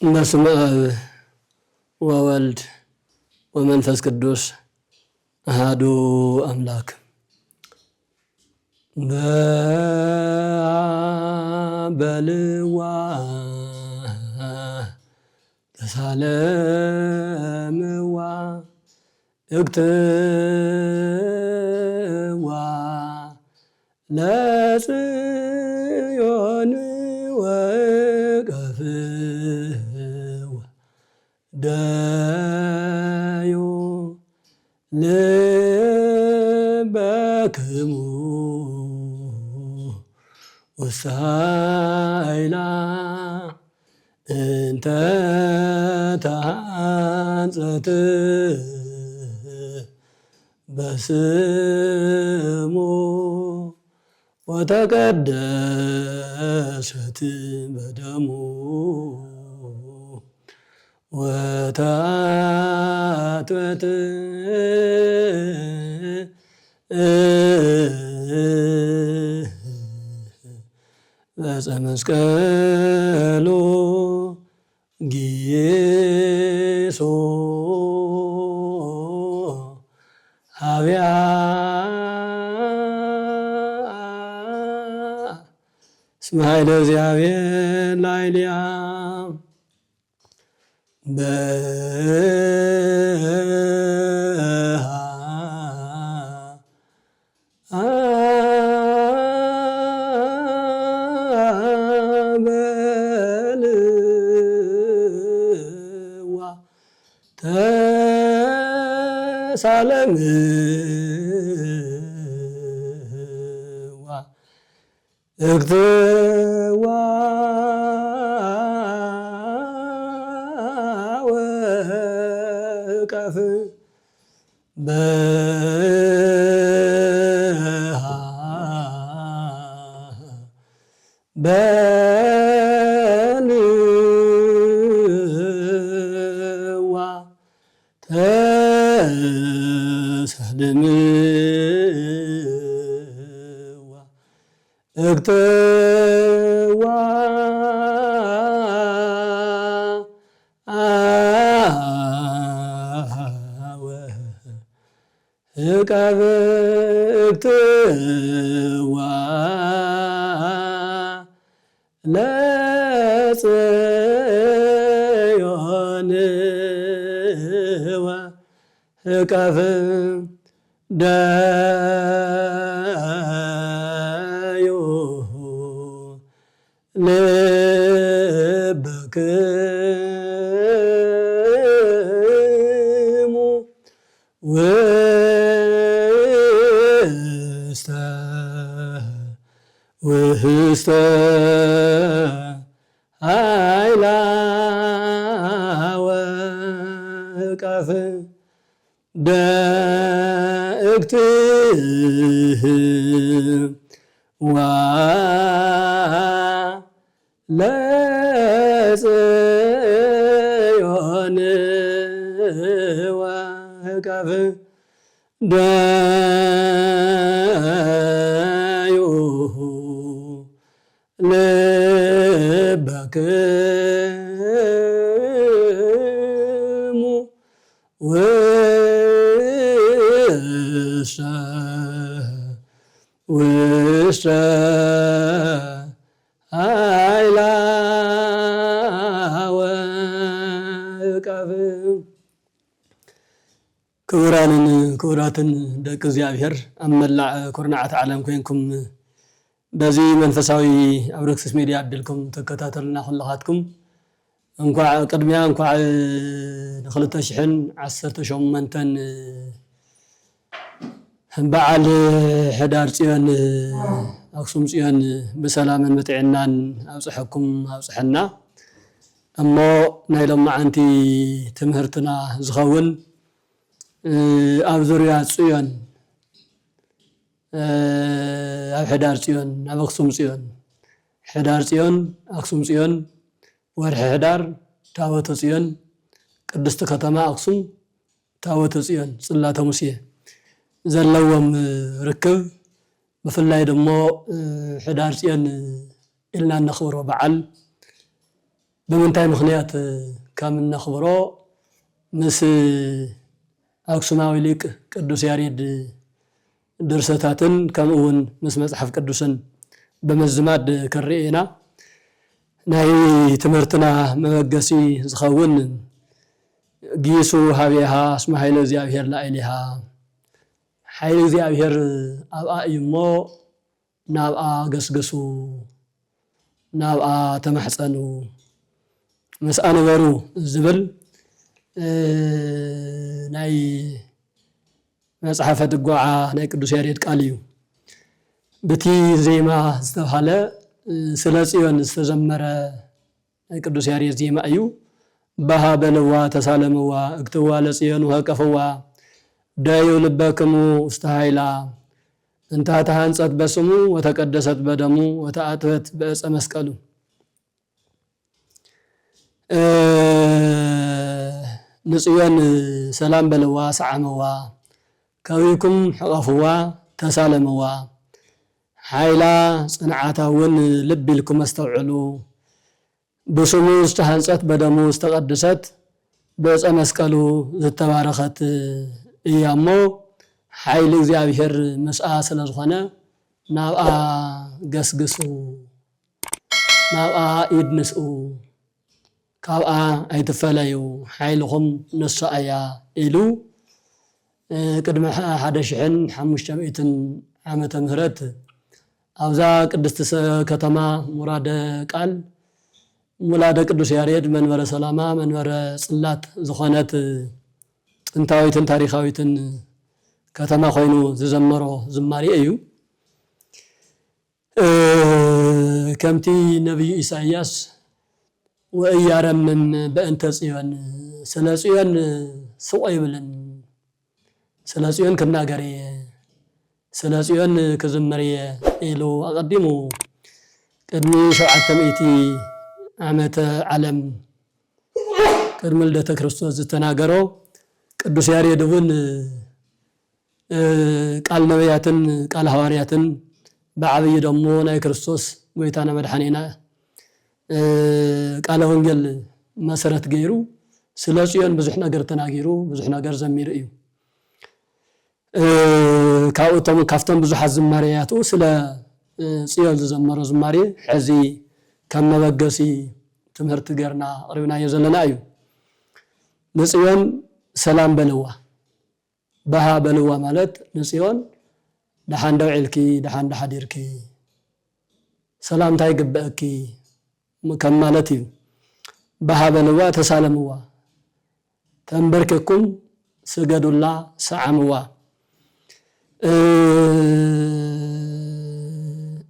በስመ አብ ወወልድ ወመንፈስ ቅዱስ አሃዱ አምላክ። በልዋ ተሳለምዋ እግትዋ ለጽዮን ወቀፍዋ ደዩ ልበክሙ ውስተ ኃይላ እንተ ተሃንጸት በስሙ ወተቀደሰት በደሙ ወተአትወት በዕፀ መስቀሉ ጊሶ ሀቢያ እስመ ኃይለ እግዚአብሔር ላዕሌሃ። በሃ በልዋ ተሳለምዋ እግትዋ ወቀፍ በሃ በልዋ ተሳለምዋ እግትዋ አወ እቀብ እግትዋ ለጽዮን ወእቀፍ ደዩ ልበክሙ ውስተ ውስተ ኃይላ ወእቀፍ ደእግትዋ ለጽዮን ወእቀፍ ደዩ ልበክሙ ውስተ ውስተ ኃይላ ወእቀፍ። ክቡራንን ክቡራትን ደቂ እግዚኣብሔር ኣብ መላእ ኩርናዓት ዓለም ኮይንኩም በዚ መንፈሳዊ ኣብ ሮክስስ ሜድያ ዕድልኩም ትከታተሉና ኩልኻትኩም እንኳዕ ቅድሚያ እንኳዕ ንክልተ ሽሕን ዓሰርተ ሸሞንተን በዓል ሕዳር ጽዮን ኣክሱም ጽዮን ብሰላምን ብጥዕናን ኣብጽሐኩም ኣብጽሐና። እሞ ናይ ሎማዓንቲ ትምህርትና ዝኸውን ኣብ ዙርያ ጽዮን ኣብ ሕዳር ጽዮን ኣብ ኣክሱም ጽዮን ሕዳር ጽዮን ኣክሱም ጽዮን ወርሒ ሕዳር ታቦተ ጽዮን ቅድስቲ ከተማ ኣክሱም ታቦተ ጽዮን ጽላተ ሙሴ ዘለዎም ርክብ ብፍላይ ደሞ ሕዳር ጽዮን ኢልና እነኽብሮ በዓል ብምንታይ ምኽንያት ከም እነኽብሮ ምስ ኣክሱማዊ ሊቅ ቅዱስ ያሬድ ድርሰታትን ከምኡ እውን ምስ መጽሓፍ ቅዱስን ብምዝማድ ክንርኢ ኢና። ናይ ትምህርትና መበገሲ ዝኸውን ጊሱ ሀቤሃ እስመ ኃይለ እግዚኣብሔር ላዕሌሃ፣ ሓይሊ እግዚኣብሔር ኣብኣ እዩ እሞ ናብኣ ገስግሱ፣ ናብኣ ተማሕጸኑ፣ ምስኣ ንበሩ ዝብል ናይ መጽሓፈ ድጓዓ ናይ ቅዱስ ያሬድ ቃል እዩ። ብቲ ዜማ ዝተብሃለ ስለ ጽዮን ዝተዘመረ ናይ ቅዱስ ያሬድ ዜማ እዩ። በሃ በልዋ ተሳለምዋ፣ እግትዋ ለጽዮን ወሃቀፍዋ፣ ደዩ ልበክሙ ውስተ ኃይላ፣ እንታ ተሃንጸት በስሙ ወተቀደሰት በደሙ ወተኣትወት በእፀ መስቀሉ። ንጽዮን ሰላም በልዋ፣ ሰዓምዋ፣ ከዊኩም ሕቐፍዋ፣ ተሳለምዋ። ሓይላ ጽንዓታ እውን ልብ ኢልኩም ኣስተውዕሉ። ብስሙ ዝተሃንጸት በደሙ ዝተቐድሰት ብዕፀ መስቀሉ ዝተባረኸት እያ እሞ ሓይሊ እግዚኣብሔር ምስኣ ስለ ዝኾነ ናብኣ ገስግሱ፣ ናብኣ ኢድ ንስኡ፣ ካብኣ ኣይትፈለዩ፣ ሓይልኹም ንሳ እያ ኢሉ ቅድሚ ሓደ ሽሕን ሓሙሽተ ሚእትን ዓመተ ምህረት ኣብዛ ቅድስቲ ከተማ ሙራደ ቃል ሙላደ ቅዱስ ያሬድ መንበረ ሰላማ መንበረ ጽላት ዝኾነት ጥንታዊትን ታሪኻዊትን ከተማ ኮይኑ ዝዘመሮ ዝማሬ እዩ። ከምቲ ነቢዩ ኢሳይያስ ወእያረምም በእንተ ጽዮን፣ ስለ ጽዮን ስቕ ኣይብልን፣ ስለ ጽዮን ክናገር እየ፣ ስለ ጽዮን ክዝምር እየ ኢሉ ኣቐዲሙ ቅድሚ ሸውዓተ ሚእቲ ዓመተ ዓለም ቅድሚ ልደተ ክርስቶስ ዝተናገሮ ቅዱስ ያሬድ እውን ቃል ነቢያትን ቃል ሃዋርያትን ብዓብዪ ደሞ ናይ ክርስቶስ ጎይታና መድሓኒና ቃለ ወንጌል መሰረት ገይሩ ስለ ጽዮን ብዙሕ ነገር ተናጊሩ፣ ብዙሕ ነገር ዘሚሩ እዩ። ካብኡቶም ካብቶም ብዙሓት ዝማሬያቱ ስለ ጽዮን ዝዘመሮ ዝማሬ ሕዚ ከም መበገሲ ትምህርቲ ገርና ኣቕሪብናዮ ዘለና እዩ። ንጽዮን ሰላም በልዋ፣ በሃ በልዋ ማለት ንጽዮን ደሓን ደው ዒልኪ፣ ደሓን ደሓዲርኪ፣ ሰላምታ ይግበአኪ ከም ማለት እዩ። በሃ በልዋ ተሳለምዋ፣ ተንበርኪኩም ስገዱላ፣ ሰዓምዋ።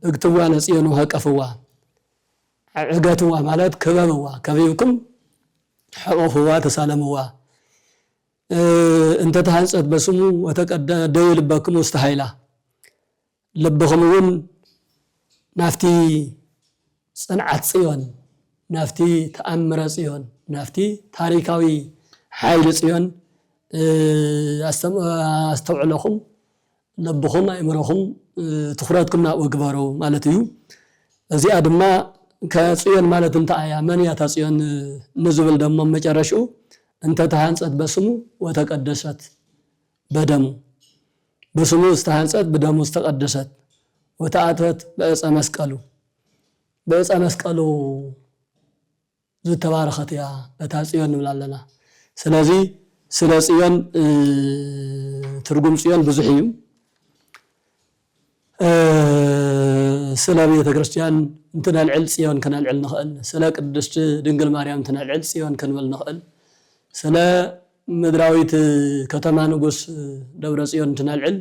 እግትዋ ለጽዮን ወሃቀፍዋ፣ ዕገትዋ ማለት ክበብዋ፣ ከቢብኩም ሕቆፍዋ፣ ተሳለምዋ። እንተ ተሃንጸት በስሙ ወተቀደ ደዩ ልበክሙ ውስተ ኃይላ፣ ልብኹም እውን ናፍቲ ጽንዓት ጽዮን፣ ናፍቲ ተኣምረ ጽዮን፣ ናፍቲ ታሪካዊ ሓይሊ ጽዮን ኣስተውዕለኹም፣ ልብኹም ኣእምሮኹም ትኹረትኩም ናብኡ ግበሩ ማለት እዩ። እዚኣ ድማ ከጽዮን ማለት እንታይ እያ፣ መን እያ እታ ጽዮን ንዝብል ደሞ መጨረሽኡ እንተ ተሃንጸት በስሙ ወተቀደሰት በደሙ፣ ብስሙ ዝተሃንጸት ብደሙ ዝተቀደሰት ወተኣትወት በእፀ መስቀሉ፣ ብእፀ መስቀሉ ዝተባረኸት እያ እታ ጽዮን ንብል ኣለና። ስለዚ ስለ ጽዮን ትርጉም ጽዮን ብዙሕ እዩ። ስለ ቤተ ክርስቲያን እንትነልዕል ጽዮን ክነልዕል ንኽእል፣ ስለ ቅድስት ድንግል ማርያም እንትነልዕል ጽዮን ክንብል ንኽእል፣ ስለ ምድራዊት ከተማ ንጉስ ደብረ ጽዮን እንትነልዕል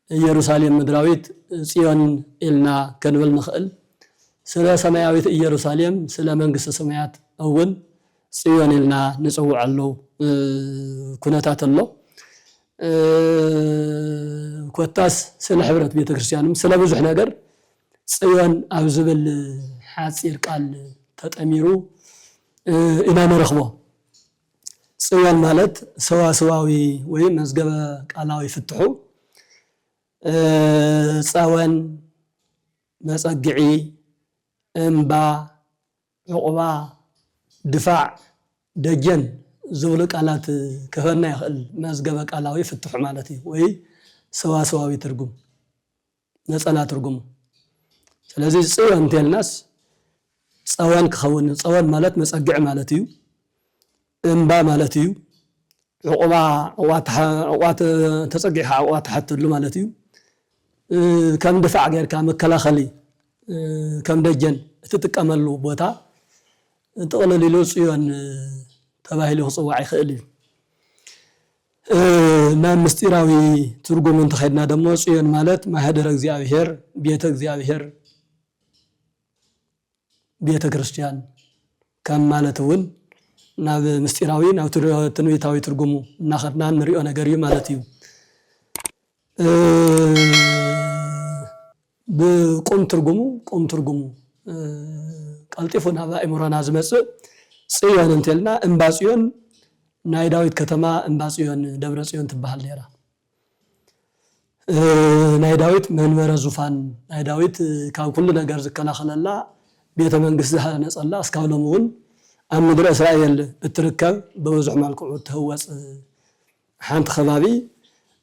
ኢየሩሳሌም ምድራዊት ጽዮን ኢልና ክንብል ንኽእል። ስለ ሰማያዊት ኢየሩሳሌም፣ ስለ መንግስተ ሰማያት እውን ጽዮን ኢልና ንጽውዓሉ ኩነታት ኣሎ። ኮታስ ስለ ሕብረት ቤተክርስትያንም ስለ ብዙሕ ነገር ጽዮን ኣብ ዝብል ሓጺር ቃል ተጠሚሩ ኢና ንረኽቦ። ጽዮን ማለት ሰዋስዋዊ ወይ መዝገበ ቃላዊ ፍትሑ ጸወን፣ መጸግዒ፣ እምባ፣ ዑቕባ፣ ድፋዕ፣ ደጀን ዝብሉ ቃላት ክህበና ይኽእል። መዝገበ ቃላዊ ፍትሑ ማለት እዩ፣ ወይ ሰዋስዋዊ ትርጉም፣ ነጸላ ትርጉሙ። ስለዚ ጽዮን እንተልናስ ጸወን ክኸውን፣ ጸወን ማለት መጸግዒ ማለት እዩ፣ እምባ ማለት እዩ። ዕቑባ፣ ዕቑባ ተሓ-፣ ዕቑባ ተ-፣ ተጸጊዕካ ዕቑባ ትሓተሉ ማለት እዩ። እ፣ ከም ድፋዕ ጌርካ መከላኸሊ፣ እ፣ ከም ደጀን እትጥቀመሉ ቦታ ጥቕልል ኢሉ ጽዮን፣ እ፣ ተባሂሉ ክጽዋዕ ይኽእል እዩ። እ፣ ናብ ምስጢራዊ ትርጉም እንተኸድና ደሞ ጽዮን ማለት ማህደረ እግዚኣብሔር፣ ቤተ እግዚኣብሔር፣ ቤተ ክርስቲያን ከም ማለት እውን ናብ ምስጢራዊ፣ ናብ ትር-፣ ትንቢታዊ ትርጉሙ እናኸድና እንሪኦ ነገር እዩ ማለት እዩ። እ፣ ብቁም ትርጉሙ፣ ቁም ትርጉሙ፣ እ፣ ቀልጢፉ ናብ ኣእምሮና ዝመጽእ ጽዮን እንተልና፣ እምባ ጽዮን፣ ናይ ዳዊት ከተማ እምባ ጽዮን፣ ደብረ ጽዮን ትበሃል ነይራ። እ፣ ናይ ዳዊት መንበረ ዙፋን፣ ናይ ዳዊት፣ እ፣ ካብ ኩሉ ነገር ዝከላኸለላ፣ ቤተ መንግስቲ ዝሃነጸላ፣ እስካብ ሎሚ እውን ኣብ ምድሪ እስራኤል እትርከብ፣ ብብዙሕ መልክዑ እትህወጽ፣ እ፣ ሓንቲ ከባቢ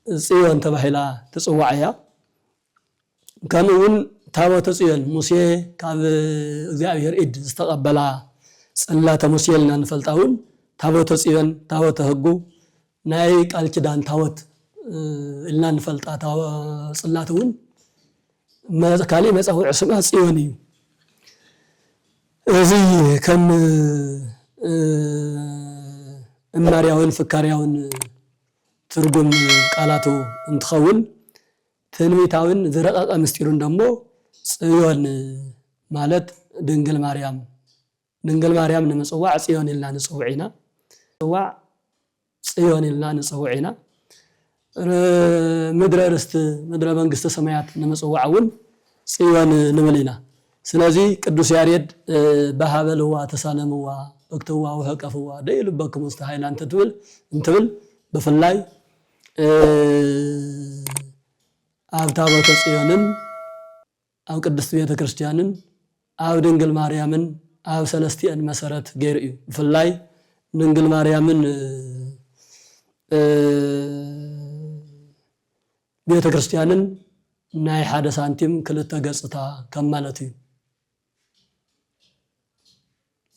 ጽዮን ተባሂላ ትጽዋዕ እያ። ከምኡ እውን ታቦተ ጽዮን፣ ሙሴ ካብ እግዚኣብሔር ኢድ ዝተቐበላ፣ ጽላተ ሙሴ ኢልና ንፈልጣ እውን፣ ታቦተ ጽዮን፣ ታቦተ ህጉ፣ ናይ ቃል ኪዳን ታቦት፣ እ፣ ኢልና ንፈልጣ ታቦ-፣ ጽላት እውን መ-፣ ካሊእ መጸውዒ ስማ ጽዮን እዩ። እዚ ከም፣ እ፣ እማርያውን ፍካርያውን ትርጉም ቃላቱ እንትኸውን፣ ትንቢታውን ዝረቐቐ ምስጢሩን ደሞ ጽዮን ማለት ድንግል ማርያም፣ ድንግል ማርያም ንምጽዋዕ ጽዮን ኢልና ንጽውዕ ኢና። ጽዋዕ ጽዮን ኢልና ንጽውዕ ኢና። ር-፣ ምድረ ርስት፣ ምድረ መንግስተ ሰማያት ንምጽዋዕ እውን ጽዮን ንብል ኢና። ስለዚ ቅዱስ ያሬድ፣ እ፣ በሃበልዋ ተሳለምዋ፣ በክትዋ ወሀቀፍዋ፣ ደዩ ልበክሙ ውስተ ኃይላ እንትትብል፣ እንትብል ብፍላይ፣ እ፣ ኣብ ታቦተ ጽዮንን ኣብ ቅድስት ቤተ ክርስቲያንን ኣብ ድንግል ማርያምን ኣብ ሰለስቲአን መሰረት ገይሩ እዩ። ብፍላይ ድንግል ማርያምን፣ እ፣ ቤተ ክርስቲያንን ናይ ሓደ ሳንቲም ክልተ ገጽታ ከም ማለት እዩ።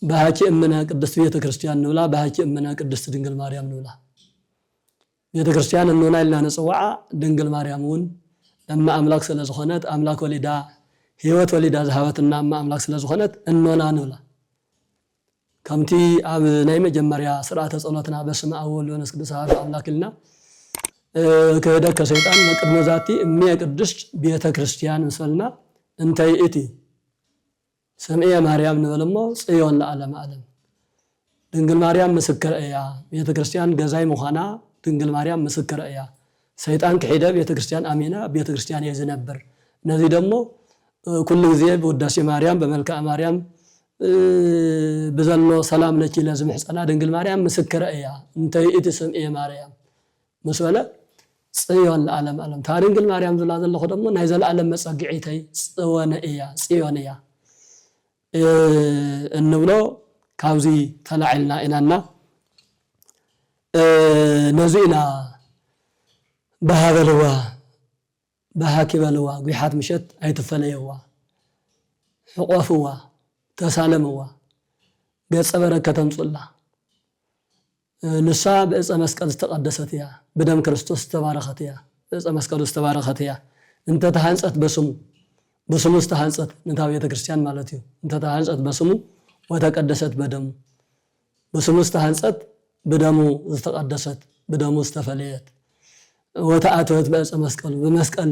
በሃኪ እምነ ቅድስት ቤተ ክርስቲያን ንብላ፣ በሃኪ እምነ ቅድስት ድንግል ማርያም ንብላ። ቤተ ክርስቲያን እኖና ኢልና ንጽውዓ፣ ድንግል ማርያም እውን እመ ኣምላክ ስለ ዝኾነት፣ ኣምላክ ወሊዳ፣ ህይወት ወሊዳ ዝሃበትና እመ ኣምላክ ስለ ዝኾነት እኖና ንብላ። ከምቲ ኣብ ናይ መጀመርያ ስርዓተ ጸሎትና በስመ ኣብ ወወልድ ወመንፈስ ቅዱስ ኣሐዱ ኣምላክ ኢልና፣ እ፣ ክህደከ ሰይጣን መቅድመ ዛቲ እምየ ቅድስት ቤተ ክርስቲያን ምስ በልና፣ እንተ ይእቲ ስምዕየ ማርያም ንበል እሞ ጽዮን ለዓለመ ዓለም። ድንግል ማርያም ምስክር እያ። ቤተ ክርስቲያን ገዛይ ምዃና ድንግል ማርያም ምስክር እያ። ሰይጣን ክሒደ ቤተ ክርስቲያን ኣሚነ ኣብ ቤተ ክርስቲያን እየ ዝነብር። ነዚ ደሞ፣ እ፣ ኩሉ ግዜ ብውዳሴ ማርያም፣ በመልክዓ ማርያም፣ እ፣ ብዘሎ ሰላም ለኪ ኢለ ዝምሕጸና ድንግል ማርያም ምስክር እያ። እንተ ይእቲ ስምዕየ ማርያም ምስ በለ ጽዮን ለዓለም ዓለም። እታ ድንግል ማርያም ዝብላ ዘለኹ ደሞ ናይ ዘለዓለም መጸግዒተይ ጽወነ እያ፣ ጽዮን እያ፣ እ፣ እንብሎ ካብዚ ተላዒልና ኢናና፣ እ፣ ነዚ ኢና በሃበልዋ፣ በሃኪ በልዋ፣ ጒሓት ምሸት ኣይትፈለየዋ፣ ሕቆፍዋ፣ ተሳለምዋ፣ ገጸ በረከት ኣምጹላ። ንሳ ብዕፀ መስቀል ዝተቐደሰት እያ፣ ብደም ክርስቶስ ዝተባረኸት እያ፣ ብዕፀ መስቀሉ ዝተባረኸት እያ። እንተተሃንፀት በስሙ፣ ብስሙ ዝተሃንፀት ነታ ቤተ ክርስቲያን ማለት እዩ። እንተተሃንፀት በስሙ ወተቀደሰት በደሙ፣ ብስሙ ዝተሃንፀት ብደሙ ዝተቐደሰት ብደሙ ዝተፈለየት፣ ወተኣተወት ብዕፀ መስቀሉ፣ ብመስቀል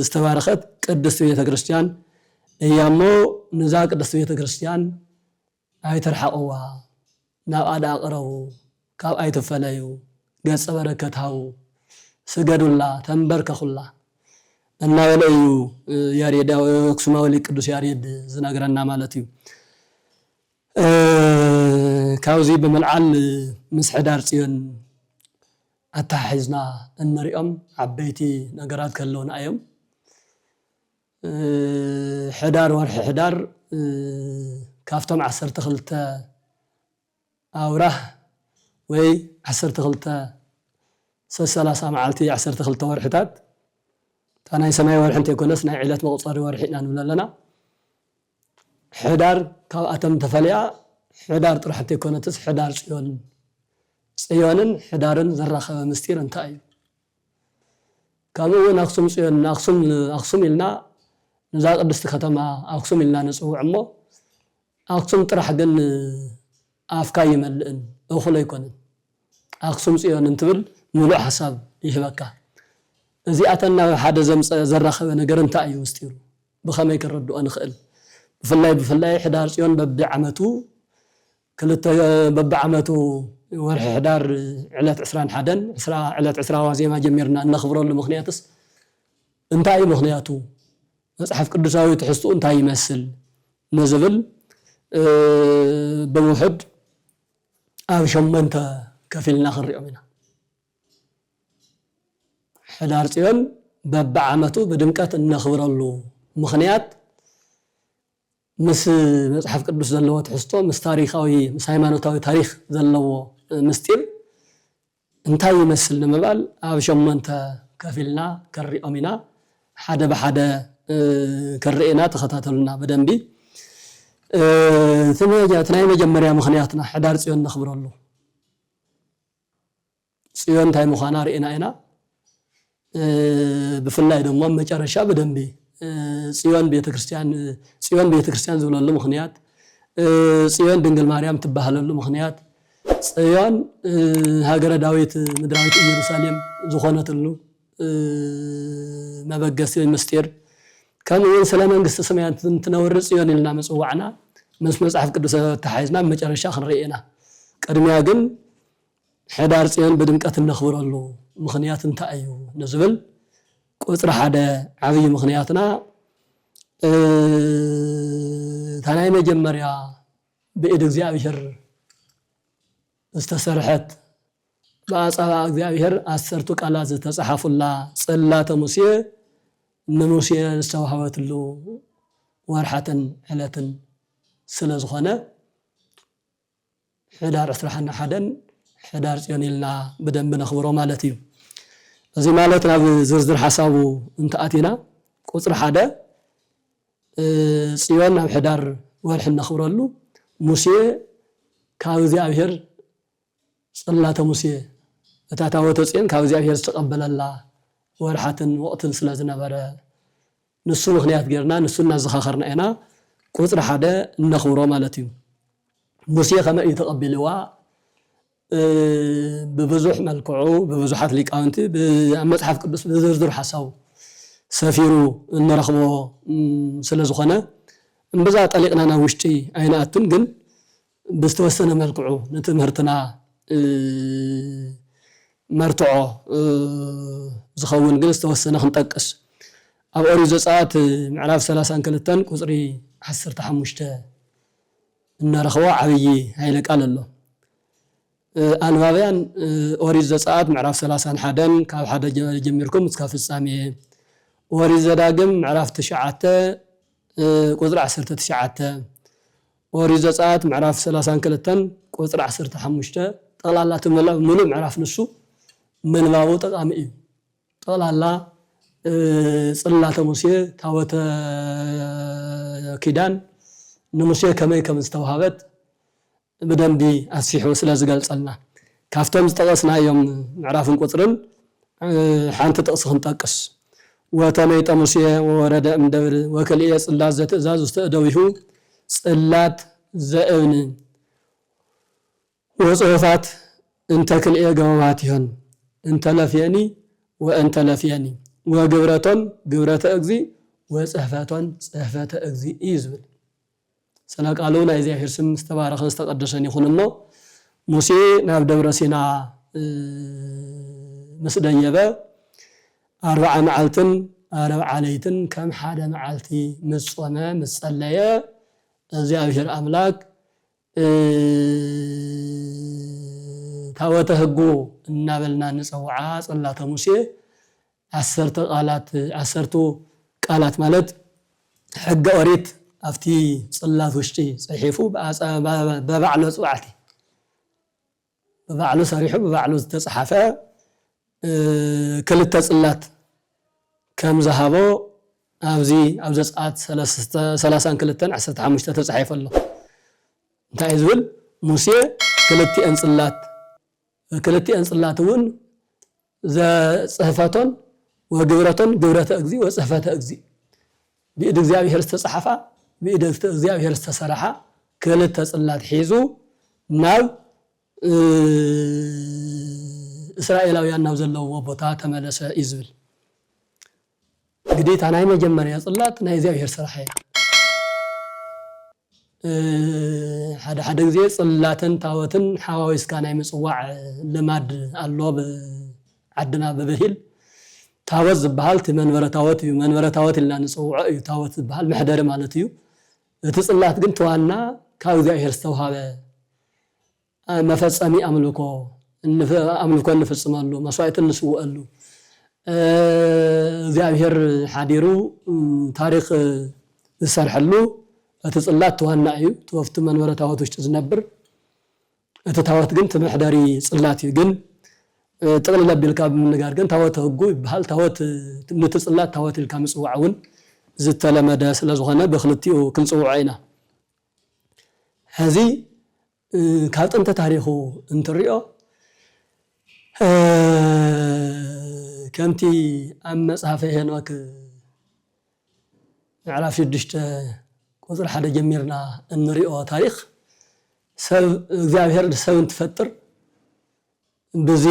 ዝተባረኸት ቅድስት ቤተ ክርስቲያን እያ። እሞ ንዛ ቅድስት ቤተ ክርስቲያን ኣይትርሓቕዋ፣ ናብኣ ደኣ ቅረቡ፣ ካብኣ ኣይትፈለዩ፣ ገጸ በረከት ሃቡ፣ ስገዱላ፣ ተንበርከኹላ እናበለ እዩ ያሬዳዊ ኣክሱማዊ ሊቅ ቅዱስ ያሬድ ዝነግረና ማለት እዩ። እ፣ ካብዚ ብምልዓል ምስ ሕዳር ጽዮን ኣተሓሒዝና እንሪኦም ዓበይቲ ነገራት ክህልውና እዮም። እ፣ ሕዳር፣ ወርሒ ሕዳር፣ እ፣ ካብቶም ዓሰርተ ክልተ ኣውራህ ወይ ዓሰርተ ክልተ ሰላሳ መዓልቲ፣ ዓሰርተ ክልተ ወርሕታት፣ እታ ናይ ሰማይ ወርሒ እንተይኮነስ ናይ ዕለት መቑጸሪ ወርሒ ኢና ንብል ኣለና። ሕዳር ካብኣቶም ተፈልያ፣ ሕዳር ጥራሕ እንተይኮነትስ ሕዳር ጽዮን፣ ጽዮንን ሕዳርን ዘራኸበ ምስጢር እንታይ እዩ? ከምኡ እውን ኣክሱም ጽዮን፣ ኣክሱም፣ ኣክሱም ኢልና ነዛ ቅድስቲ ከተማ ኣክሱም ኢልና ንጽውዕ እሞ፣ ኣክሱም ጥራሕ ግን ኣፍካ ይመልእን እኹል ኣይኮነን። ኣክሱም ጽዮን እንትብል ምሉእ ሓሳብ ይህበካ። እዚኣተን ናብ ሓደ ዘምጸ-፣ ዘራኸበ ነገር እንታይ እዩ ምስጢሩ? ብኸመይ ክንርድኦ ንኽእል? ብፍላይ፣ ብፍላይ ሕዳር ጽዮን በብዓመቱ ክልተ፣ በብዓመቱ ወርሒ ሕዳር ዕለት ዕስራን ሓደን፣ ዕስራ፣ ዕለት ዕስራ ዋዜማ ጀሚርና እነኽብረሉ ምኽንያትስ እንታይ እዩ ምኽንያቱ? መጽሓፍ ቅዱሳዊ ትሕዝትኡ እንታይ ይመስል ንዝብል፣ እ፣ ብውሑድ ኣብ ሸሞንተ ከፊልና ክንሪኦም ኢና። ሕዳር ጽዮን በብዓመቱ ብድምቀት እነኽብረሉ ምኽንያት ምስ መጽሓፍ ቅዱስ ዘለዎ ትሕዝቶ፣ ምስ ታሪኻዊ፣ ምስ ሃይማኖታዊ ታሪኽ ዘለዎ ምስጢር እንታይ ይመስል ንምባል ኣብ ሸሞንተ ከፊልና ክንሪኦም ኢና። ሓደ ብሓደ፣ እ፣ ክንርኢ ኢና። ተኸታተሉና ብደንቢ። እ፣ እቲ መጀ-፣ እቲ ናይ መጀመርያ ምኽንያትና ሕዳር ጽዮን ነኽብረሉ። ጽዮን እንታይ ምዃና ርኢና ኢና። እ፣ ብፍላይ ደሞ ኣብ መጨረሻ ብደንቢ፣ እ፣ ጽዮን ቤተክርስትያን፣ ጽዮን ቤተክርስትያን ዝብለሉ ምኽንያት፣ እ፣ ጽዮን ድንግል ማርያም ትበሃለሉ ምኽንያት፣ ጽዮን፣ እ፣ ሃገረ ዳዊት ምድራዊት ኢየሩሳሌም ዝኾነትሉ፣ እ፣ መበገሲ ምስጢር፣ ከምኡ እውን ስለ መንግስቲ ሰማያት እንትነውሪ ጽዮን ኢልና ምጽዋዕና ምስ መጽሓፍ ቅዱስ ኣተሓሒዝና ኣብ መጨረሻ ክንርኢ ኢና። ቅድሚያ ግን ሕዳር ጽዮን ብድምቀት እነኽብረሉ ምኽንያት እንታይ እዩ ንዝብል፣ ቁጽሪ ሓደ ዓብዪ ምኽንያትና፣ እ፣ እታ ናይ መጀመርያ ብኢድ እግዚኣብሔር ዝተሰርሐት፣ ብኣጻብኣ እግዚኣብሔር ዓሰርቱ ቃላት ዝተጻሓፉላ ጽላተ ሙሴ ንሙሴ ዝተዋህበትሉ ወርሓትን ዕለትን ስለ ዝኾነ፣ ሕዳር ዕስራን ሓደን ሕዳር ጽዮን ኢልና ብደንቢ ነኽብሮ ማለት እዩ። እዚ ማለት ናብ ዝርዝር ሓሳቡ እንተኣቲና፣ ቁጽሪ ሓደ፣ እ፣ ጽዮን ኣብ ሕዳር ወርሒ እነኽብረሉ፣ ሙሴ ካብ እግዚኣብሔር ጽላተ ሙሴ፣ እታ ታቦተ ጽዮን ካብ እግዚኣብሔር ዝተቐበለላ ወርሓትን ወቕትን ስለ ዝነበረ፣ ንሱ ምኽንያት ጌርና፣ ንሱ እናዘኻኸርና ኢና ቁጽሪ ሓደ እነኽብሮ ማለት እዩ። ሙሴ ከመይ እዩ ተቐቢልዋ? እ፣ ብብዙሕ መልክዑ፣ ብብዙሓት ሊቃውንቲ፣ ብ-፣ ኣብ መጽሓፍ ቅዱስ ብዝርዝር ሓሳቡ ሰፊሩ እንረኽቦ፣ እም፣ ስለ ዝኾነ፣ እምብዛ ጠሊቕና ናብ ውሽጢ ኣይንኣቱን፣ ግን ብዝተወሰነ መልክዑ ንትምህርትና፣ እ፣ መርትዖ፣ እ፣ ዝኸውን ግን ዝተወሰነ ክንጠቅስ። ኣብ ኦሪት ዘጸኣት ምዕራፍ ሰላሳን ክልተን ቁጽሪ ዓሰርተ ሓሙሽተ እነረኽቦ ዓብዪ ኃይለ ቃል ኣሎ። እ፣ ኣንባብያን፣ እ፣ ኦሪት ዘጸኣት ምዕራፍ ሰላሳን ሓደን ካብ ሓደ ጀ-፣ ጀሚርኩም እስካብ ፍጻሜ፣ ኦሪት ዘዳግም ምዕራፍ ትሽዓተ፣ እ፣ ቁጽሪ ዓሰርተ ትሽዓተ፣ ኦሪት ዘጸኣት ምዕራፍ ሰላሳን ክልተን ቁጽሪ ዓሰርተ ሓሙሽተ፣ ጠቕላላ እቲ ምሉእ፣ ምሉእ ምዕራፍ ንሱ ምንባቡ ጠቓሚ እዩ። ጠቕላላ፣ እ፣ ጽላተ ሙሴ፣ ታቦተ ኪዳን ንሙሴ ከመይ ከም ዝተዋህበት ብደንቢ ኣስፊሑ ስለ ዝገልጸልና፣ ካብቶም ዝጠቐስናዮም ምዕራፍን ቁጽርን፣ እ፣ ሓንቲ ጥቕሲ ክንጠቅስ። "ወተመይጠ ሙሴ ወወረደ እምደብር ወክልኤ ጽላት ዘትእዛዝ ውስተ እደዊሁ ጽላት ዘእብን ወጽሑፋት እንተ ክልኤ ገበባቲሆን እንተ ለፍየኒ ወእንተ ለፍየኒ ወግብረቶን ግብረተ እግዚ ወጽሕፈቶን ጽሕፈተ እግዚ" እዩ ዝብል። ስለ ቃሉ ናይ እግዚኣብሔር ስም ዝተባረኸን ዝተቐደሰን ይኹን እሞ፣ ሙሴ ናብ ደብረ ሲና፣ እ፣ ምስ ደየበ፣ ኣርብዓ መዓልትን ኣርብዓ ለይትን ከም ሓደ መዓልቲ ምስ ጾመ ምስ ጸለየ፣ እግዚኣብሔር ኣምላክ፣ እ፣ ታቦተ ሕጉ እናበልና ንጸውዓ ጽላተ ሙሴ፣ ዓሰርተ ቃላት፣ ዓሰርቱ ቃላት ማለት ሕገ ኦሪት ኣብቲ ጽላት ውሽጢ ጽሒፉ ብኣጸ-፣ በ-፣ በባዕሎ ጽዋዕቲ ብባዕሉ ሰሪሑ ብባዕሉ ዝተጻሓፈ ክልተ ጽላት ከም ዝሃቦ ኣብዚ ኣብ ዘጸኣት ሰላሳን ክልተን ዓሰርተ ሓሙሽተ ተጻሒፉ ኣሎ። እንታይ እዩ ዝብል? ሙሴ ክልቲኤን ጽላት፣ ክልቲኤን ጽላት እውን ዘጽሕፈቶን ወግብረቶን ግብረተ እግዚእ ወጽሕፈተ እግዚእ፣ ብኢድ እግዚኣብሔር ዝተጻሓፋ፣ ብኢድ እግዚኣብሔር ዝተሰረሓ ክልተ ጽላት ሒዙ ናብ እስራኤላውያን ናብ ዘለውዎ ቦታ ተመለሰ እዩ ዝብል። እንግዲህ እታ ናይ መጀመርያ ጽላት ናይ እግዚኣብሔር ስራሕ እያ። ሓደ ሓደ ግዜ ጽላትን ታወትን ሓዋዊስካ ናይ ምጽዋዕ ልማድ ኣሎ። ብዓድና ብብሂል ታወት ዝበሃል እቲ መንበረ ታወት እዩ። መንበረ ታወት ኢልና ንጽውዖ እዩ። ታወት ዝበሃል መሕደሪ ማለት እዩ። እቲ ጽላት ግን ተዋና ካብ እግዚኣብሔር ዝተውሃበ መፈጸሚ ኣምልኮ ኣምልኮ እንፍጽመሉ፣ መስዋዕቲ እንስውአሉ፣ እግዚኣብሔር ሓዲሩ ታሪኽ ዝሰርሐሉ እቲ ጽላት ዋና እዩ። እቲ ወፍቲ መንበረ ታቦት ውሽጢ ዝነብር፣ እቲ ታቦት ግን እቲ መሕደሪ ጽላት እዩ። ግን ጥቕልል ኣቢልካ ብምንጋር ግን ታቦተ ህጉ ይበሃል። ታቦት፣ ነቲ ጽላት ታቦት ኢልካ ምጽዋዕ እውን ዝተለመደ ስለ ዝኾነ ብክልቲኡ ክንጽውዖ ኢና። ሕዚ ካብ ጥንተ ታሪኹ እንትሪኦ፣ ከምቲ ኣብ መጽሓፈ ሄኖክ ምዕራፍ ሽዱሽተ ቁጽሪ ሓደ ጀሚርና እንሪኦ ታሪኽ፣ ሰብ እግዚኣብሔር ንሰብ እንትፈጥር ብዚ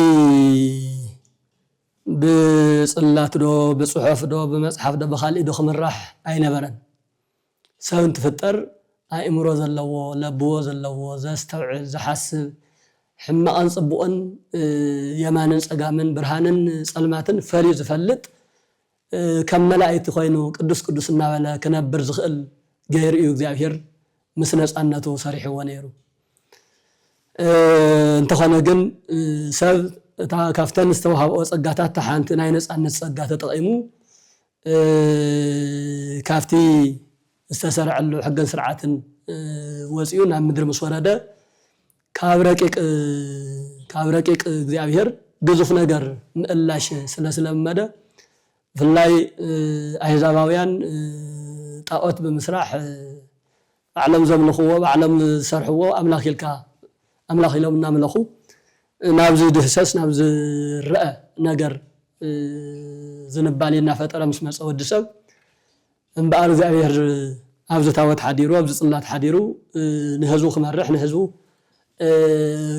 ብጽላት ዶ ብጽሑፍ ዶ ብመጽሓፍ ዶ ብኻልእ ዶ ክምራሕ ኣይነበረን። ሰብ እንትፍጠር ኣእምሮ ዘለዎ፣ ለብዎ ዘለዎ፣ ዘስተውዕል፣ ዝሓስብ፣ ሕማቕን ጽቡቕን፣ የማንን ጸጋምን፣ ብርሃንን ጸልማትን ፈልዩ ዝፈልጥ፣ ከም መላእክቲ ኮይኑ ቅዱስ ቅዱስ እናበለ ክነብር ዝኽእል ገይሩ እዩ እግዚኣብሔር ምስ ነጻነቱ ሰሪሕዎ ነይሩ። እንተኾነ ግን ሰብ እታ ካብተን ዝተዋህብኦ ጸጋታት እታ ሓንቲ ናይ ነጻነት ጸጋ ተጠቒሙ፣ ካብቲ ዝተሰርዐሉ ሕግን ስርዓትን ወፂኡ ናብ ምድሪ ምስ ወረደ፣ ካብ ረቂቅ ካብ ረቂቅ እግዚኣብሔር ግዙፍ ነገር ምእላሽ ስለ ስለመደ፣ ብፍላይ ኣህዛባውያን ጣዖት ብምስራሕ ባዕሎም ዘምልኽዎ፣ ባዕሎም ዝሰርሕዎ ኣምላኽ ኢልካ፣ ኣምላኽ ኢሎም እናምለኹ ናብ ዝድህሰስ፣ ናብ ዝረአ ነገር ዝንባሌ እናፈጠረ ምስ መፀ ወዲ ሰብ፣ እምበኣር እግዚኣብሔር ኣብዚ ታቦት ሓዲሩ፣ ኣብዚ ጽላት ሓዲሩ ንህዝቡ ክመርሕ፣ ንህዝቡ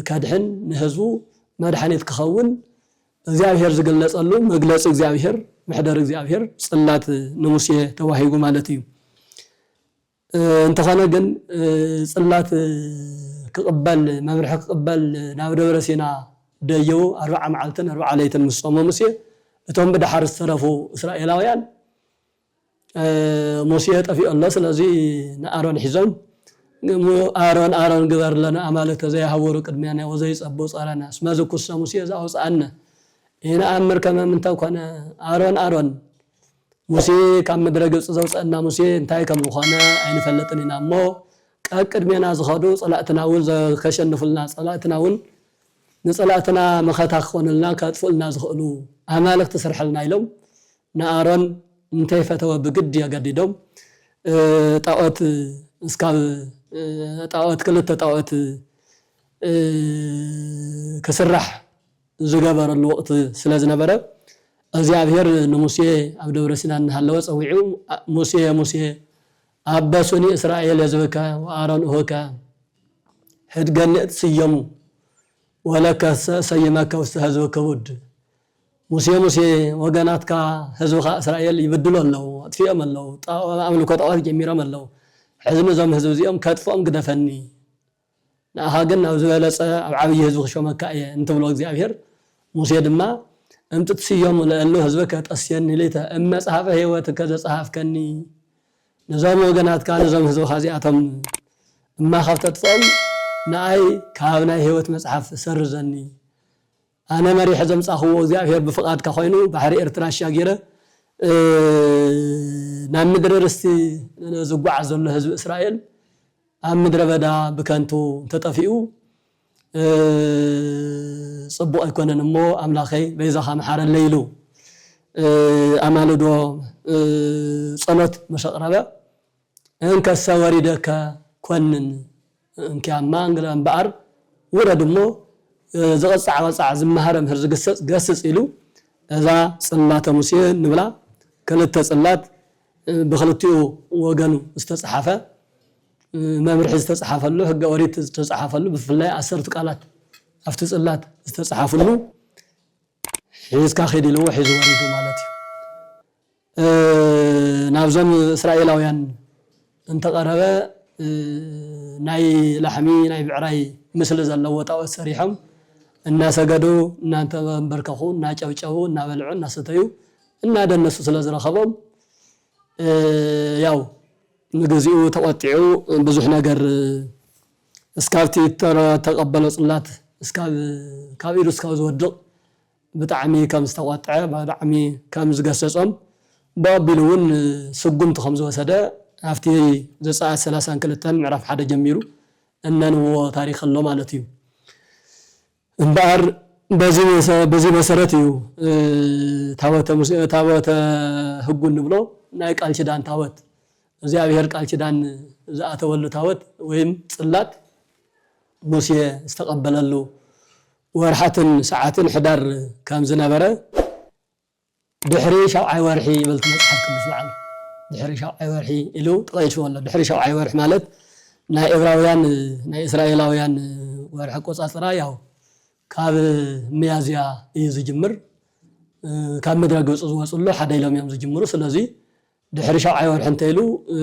ከድሕን፣ ንህዝቡ መድሓኒት ክኸውን እግዚኣብሔር ዝግለጸሉ መግለጺ እግዚኣብሔር፣ መሕደሪ እግዚኣብሔር ጽላት ንሙሴ ተዋሂቡ ማለት እዩ። እንተኾነ ግን ጽላት ክቕበል፣ መምርሒ ክቕበል ናብ ደብረ ሲና ደየቡ ኣርብዓ መዓልትን ኣርብዓ ለይትን ምስ ጾመ ሙሴ፣ እቶም ብደሓር ዝተረፉ እስራኤላውያን ሙሴ ጠፊኡ ኣሎ። ስለዚ ንኣሮን ሒዞም፣ "ኣሮን፣ ኣሮን ግበር ለነ ኣማልክተ ዘይሃውሩ ቅድሜነ ወዘይጸቡ ጸረነ እስመ ዝኩሰ ሙሴ ዘኣውጽኣነ ኢነኣምር ከመ ምንተ ኮነ። ኣሮን፣ ኣሮን፣ ሙሴ ካብ ምድረ ግብጺ ዘውጸአና ሙሴ እንታይ ከም ዝኾነ ኣይንፈልጥን ኢና እሞ፣ ቀቅድሜና ዝኸዱ ጸላእትና እውን ዘከሸንፉልና፣ ጸላእትና እውን ንጸላእትና መኸታ ክኾኑልና፣ ከጥፍኡልና ዝኽእሉ ኣማልክቲ ስርሐልና" ኢሎም ንኣሮን እንተይፈተወ ብግዲ ኣገዲዶም፣ እ፣ ጣዖት እስካብ፣ እ፣ ጣዖት፣ ክልተ ጣዖት፣ እ፣ ክስራሕ ዝገበረሉ ወቕቲ ስለ ዝነበረ፣ እግዚኣብሔር ንሙሴ ኣብ ደብረ ሲና እናሃለወ ጸዊዑ፣ "ሙሴ፣ ሙሴ፣ ኣበሱኒ እስራኤል ህዝብከ ወኣሮን እሁከ፣ ህድገኒ እትስየሙ፣ ወለከ ሰ-፣ ሰይመከ ውስተ ህዝብከ ውድ።" "ሙሴ፣ ሙሴ፣ ወገናትካ ህዝብኻ እስራኤል ይብድሉ ኣለዉ፣ ኣጥፊኦም ኣለዉ፣ ጣ-፣ ኣምልኮ ጣዖት ጀሚሮም ኣለዉ። ሕዚ ነዞም ህዝቢ እዚኦም ከጥፍኦም ግደፈኒ። ንኣኻ ግን ናብ ዝበለጸ ኣብ ዓብዪ ህዝቢ ክሾመካ እየ" እንትብሎ እግዚኣብሔር፣ ሙሴ ድማ "እምጥት ስዮም ለእሉ ህዝብከ ጠስየኒ ሊተ እመጽሓፈ ህይወትከ ዘጸሓፍከኒ፣ ነዞም ወገናትካ ነዞም ህዝብኻ እዚኣቶም እማ ካብ ተጥፍኦም ንኣይ ካብ ናይ ህይወት መጽሓፍ ሰርዘኒ። ኣነ መሪሐ ዘምጻኽዎ እግዚኣብሔር ብፍቓድካ ኮይኑ ባሕሪ ኤርትራ ኣሻጊረ፣ እ፣ ናብ ምድሪ ርስቲ ዝጓዓዝ ዘሎ ህዝቢ እስራኤል ኣብ ምድረ በዳ ብከንቱ እንተጠፊኡ፣ እ፣ ጽቡቕ ኣይኮነን እሞ ኣምላኸይ በይዛኻ መሓረለይ ኢሉ፣ እ፣ ኣማልዶ፣ እ፣ ጸሎት መሸቕረበ። እንከሰ ወሪደከ ኮንን እንኪያማ እንግለ እምበኣር ውረድ እሞ፣ እ፣ ዝቕጻዕ ወጻዕ ዝመሃረ ምህር ዝግሰጽ ገስጽ ኢሉ እዛ ጽላተ ሙሴ ንብላ ክልተ ጽላት፣ እ፣ ብክልቲኡ ወገኑ ዝተጻሓፈ፣ እ፣ መምርሒ ዝተጻሓፈሉ፣ ሕገ ኦሪት ዝተጻሓፈሉ፣ ብፍላይ ዓሰርቱ ቃላት ኣብቲ ጽላት ዝተጻሓፍሉ ሒዝካ ኺድ ኢልዎ ሒዙ ወሪዱ ማለት እዩ። እ፣ ናብዞም እስራኤላውያን እንተቐረበ፣ እ፣ ናይ ላሕሚ፣ ናይ ብዕራይ ምስሊ ዘለዎ ጣኦት ሰሪሖም እናሰገዱ፣ እናተንበርከኹ፣ እናጨብጨቡ፣ እናበልዑ፣ እናሰተዩ፣ እናደነሱ ስለ ዝረኸቦም፣ እ፣ ያው ንግዚኡ ተቖጢዑ ብዙሕ ነገር እስካብቲ ተረ-፣ ተቐበሎ ጽላት እስካብ፣ ካብ ኢዱ እስካብ ዝወድቕ ብጣዕሚ ከም ዝተቖጥዐ፣ ብጣዕሚ ከም ዝገሰጾም፣ ብቐቢሉ እውን ስጉምቲ ከም ዝወሰደ ኣብቲ ዘጸኣት ሰላሳን ክልተን ምዕራፍ ሓደ ጀሚሩ እነንብቦ ታሪኽ ኣሎ ማለት እዩ። እምበኣር በዚ መሰ-፣ በዚ መሰረት እዩ፣ እ፣ ታቦተ ሙሴ፣ ታቦተ ህጉ እንብሎ ናይ ቃል ኪዳን ታቦት፣ እግዚኣብሔር ቃል ኪዳን ዝኣተወሉ ታቦት ወይም ጽላት ሙሴ ዝተቐበለሉ ወርሓትን ሰዓትን ሕዳር ከም ዝነበረ ድሕሪ ሻብዓይ ወርሒ ይብል እቲ መጽሓፍ ቅዱስ በዓሉ። ድሕሪ ሻብዓይ ወርሒ ኢሉ ጠቒስዎ ኣሎ። ድሕሪ ሻብዓይ ወርሒ ማለት ናይ ዕብራውያን፣ ናይ እስራኤላውያን ወርሒ ኣቆጻጽራ ያው ካብ ሚያዝያ እዩ ዝጅምር። እ፣ ካብ ምድረ ግብጺ ዝወጽሉ ሓደ ኢሎም እዮም ዝጅምሩ። ስለዚ ድሕሪ ሻብዓይ ወርሒ እንተ ኢሉ፣ እ፣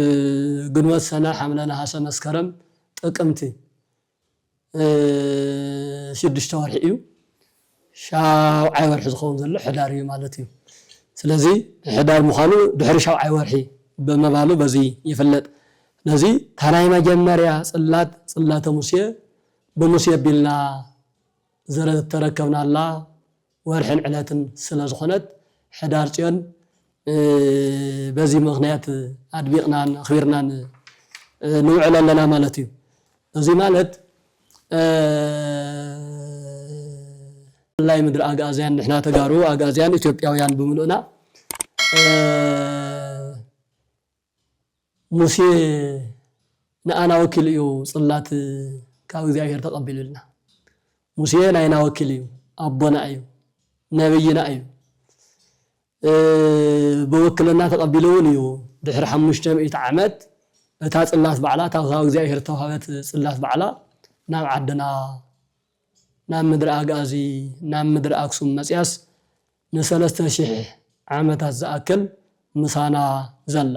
ግንቦት፣ ሰነ፣ ሓምለ፣ ነሃሰ፣ መስከረም፣ ጥቅምቲ፣ እ፣ ሽዱሽተ ወርሒ እዩ። ሻብዓይ ወርሒ ዝኸውን ዘሎ ሕዳር እዩ ማለት እዩ። ስለዚ ሕዳር ምዃኑ ድሕሪ ሻብዓይ ወርሒ ብምባሉ በዚ ይፍለጥ። ስለዚ እታ ናይ መጀመርያ ጽላት፣ ጽላተ ሙሴ፣ ብሙሴ ኣቢልና ዘረ-፣ ዝተረከብናላ ወርሕን ዕለትን ስለ ዝኾነት፣ ሕዳር ጽዮን፣ እ፣ በዚ ምኽንያት ኣድሚቕናን ኣኽቢርናን፣ እ፣ ንውዕል ኣለና ማለት እዩ። እዚ ማለት፣ እ፣ ብፍላይ ምድሪ ኣግኣዝያን፣ ንሕና ተጋሩ ኣግኣዝያን ኢትዮጵያውያን ብምሉእና፣ እ፣ ሙሴ ንኣና ወኪሉ እዩ ጽላት ካብ እግዚኣብሔር ተቐቢሉ ኢልና። ሙሴ ናይና ወኪል እዩ፣ ኣቦና እዩ፣ ነብይና እዩ። እ፣ ብውክልና ተቐቢሉ እውን እዩ። ድሕሪ ሓሙሽተ ሚእቲ ዓመት እታ ጽላት ባዕላ፣ እታ ካብ እግዚኣብሔር ዝተዋህበት ጽላት ባዕላ ናብ ዓድና፣ ናብ ምድሪ ኣግኣዚ፣ ናብ ምድሪ ኣክሱም መጽያስ ንሰለስተ ሺሕ ዓመታት ዝኣክል ምሳና ዘላ።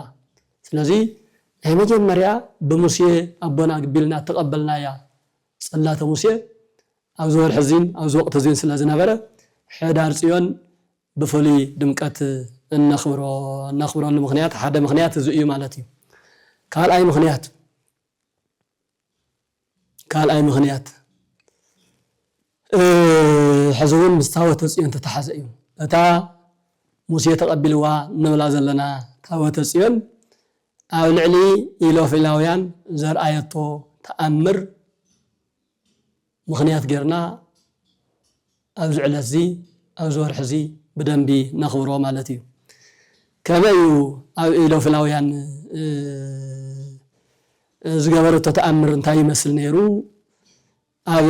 ስለዚ ናይ መጀመርያ ብሙሴ ኣቦና ግቢልና እተቐበልናያ ጽላተ ሙሴ ኣብዚ ወርሒ እዚን ኣብዚ ወቕቲ እዚን ስለ ዝነበረ፣ ሕዳር ጽዮን ብፍሉይ ድምቀት እነኽብሮ፣ እነኽብረሉ ምኽንያት፣ ሓደ ምኽንያት እዚ እዩ ማለት እዩ። ካልኣይ ምኽንያት፣ ካልኣይ ምኽንያት፣ እ፣ ሕዚ እውን ምስ ታቦተ ጽዮን ተተሓዘ እዩ። እታ ሙሴ ተቐቢልዋ ንብላ ዘለና ታቦተ ጽዮን ኣብ ልዕሊ ኢሎፍላውያን ዘርኣየቶ ተኣምር ምኽንያት ጌርና ኣብዚ ዕለት እዚ፣ ኣብዚ ወርሒ እዚ ብደንቢ ነኽብሮ ማለት እዩ። ከመይ እዩ ኣብ ኢሎፍላውያን፣ እ፣ ዝገበረቶ ተኣምር እንታይ ይመስል ነይሩ? ኣብ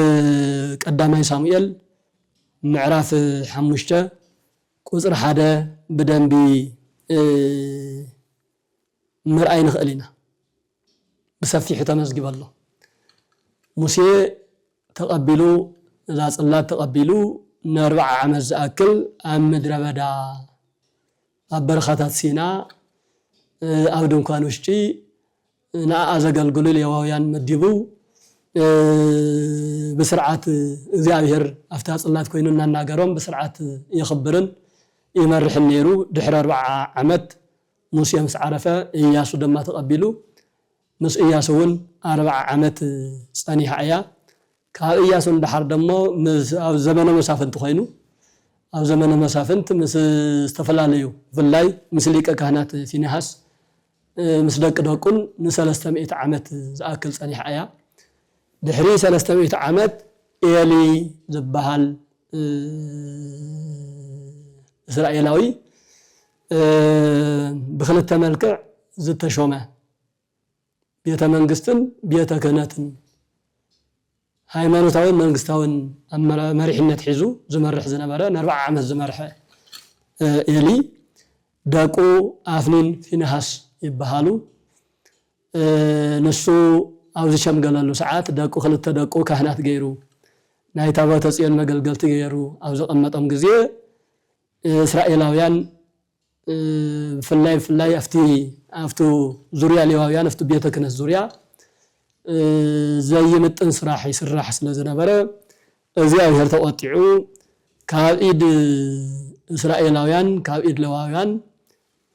ቀዳማይ ሳሙኤል ምዕራፍ ሓሙሽተ ቁጽሪ ሓደ ብደንቢ፣ እ፣ ምርኣይ ንኽእል ኢና። ብሰፊሑ ተመዝጊቡ ኣሎ። ሙሴ ተቐቢሉ፣ እዛ ጽላት ተቐቢሉ፣ ንኣርብዓ ዓመት ዝኣክል ኣብ ምድረ በዳ፣ ኣብ በረኻታት ሲና፣ እ፣ ኣብ ድንኳን ውሽጢ ንኣኣ ዘገልግሉ ሌዋውያን መዲቡ፣ እ፣ ብስርዓት እግዚኣብሔር ኣብታ ጽላት ኮይኑ እናናገሮም ብስርዓት የኽብርን ይመርሕን ነይሩ። ድሕሪ ኣርብዓ ዓመት ሙሴ ምስ ዓረፈ፣ እያሱ ድማ ተቐቢሉ፣ ምስ እያሱ እውን ኣርብዓ ዓመት ጸኒሓ እያ። ካብ እያሱ ንደሓር ደሞ ምስ፣ ኣብ ዘመነ መሳፍንቲ ኮይኑ፣ ኣብ ዘመነ መሳፍንት ምስ ዝተፈላለዩ፣ ብፍላይ ምስ ሊቀ ካህናት ፊንሃስ፣ እ፣ ምስ ደቂ ደቁን ንሰለስተ ሚእቲ ዓመት ዝኣክል ጸኒሓ እያ። ድሕሪ ሰለስተ ሚእቲ ዓመት ኤሊ ዝበሃል፣ እ፣ እስራኤላዊ፣ እ፣ ብኽልተ መልክዕ ዝተሾመ፣ ቤተ መንግስትን ቤተ ክህነትን፣ ሃይማኖታውን መንግስታውን ኣመራ-፣ መሪሕነት ሒዙ ዝመርሕ ዝነበረ፣ ንኣርብዓ ዓመት ዝመርሐ፣ እ፣ ኤሊ፣ ደቁ ኣፍኒን ፊንሃስ ይበሃሉ። እ፣ ንሱ ኣብ ዝሸምገለሉ ሰዓት፣ ደቁ፣ ክልተ ደቁ ካህናት ገይሩ፣ ናይ ታቦተ ጽዮን መገልገልቲ ገይሩ ኣብ ዘቐመጦም ግዜ፣ እ፣ እስራኤላውያን፣ እ፣ ብፍላይ፣ ብፍላይ ኣብቲ፣ ኣብቱ ዙርያ ሌዋውያን፣ ኣብቲ ቤተ ክህነት ዙርያ፣ እ፣ ዘይምጥን ስራሕ ይስራሕ ስለ ዝነበረ፣ እግዚኣብሔር ተቖጢዑ፣ ካብ ኢድ እስራኤላውያን፣ ካብ ኢድ ሌዋውያን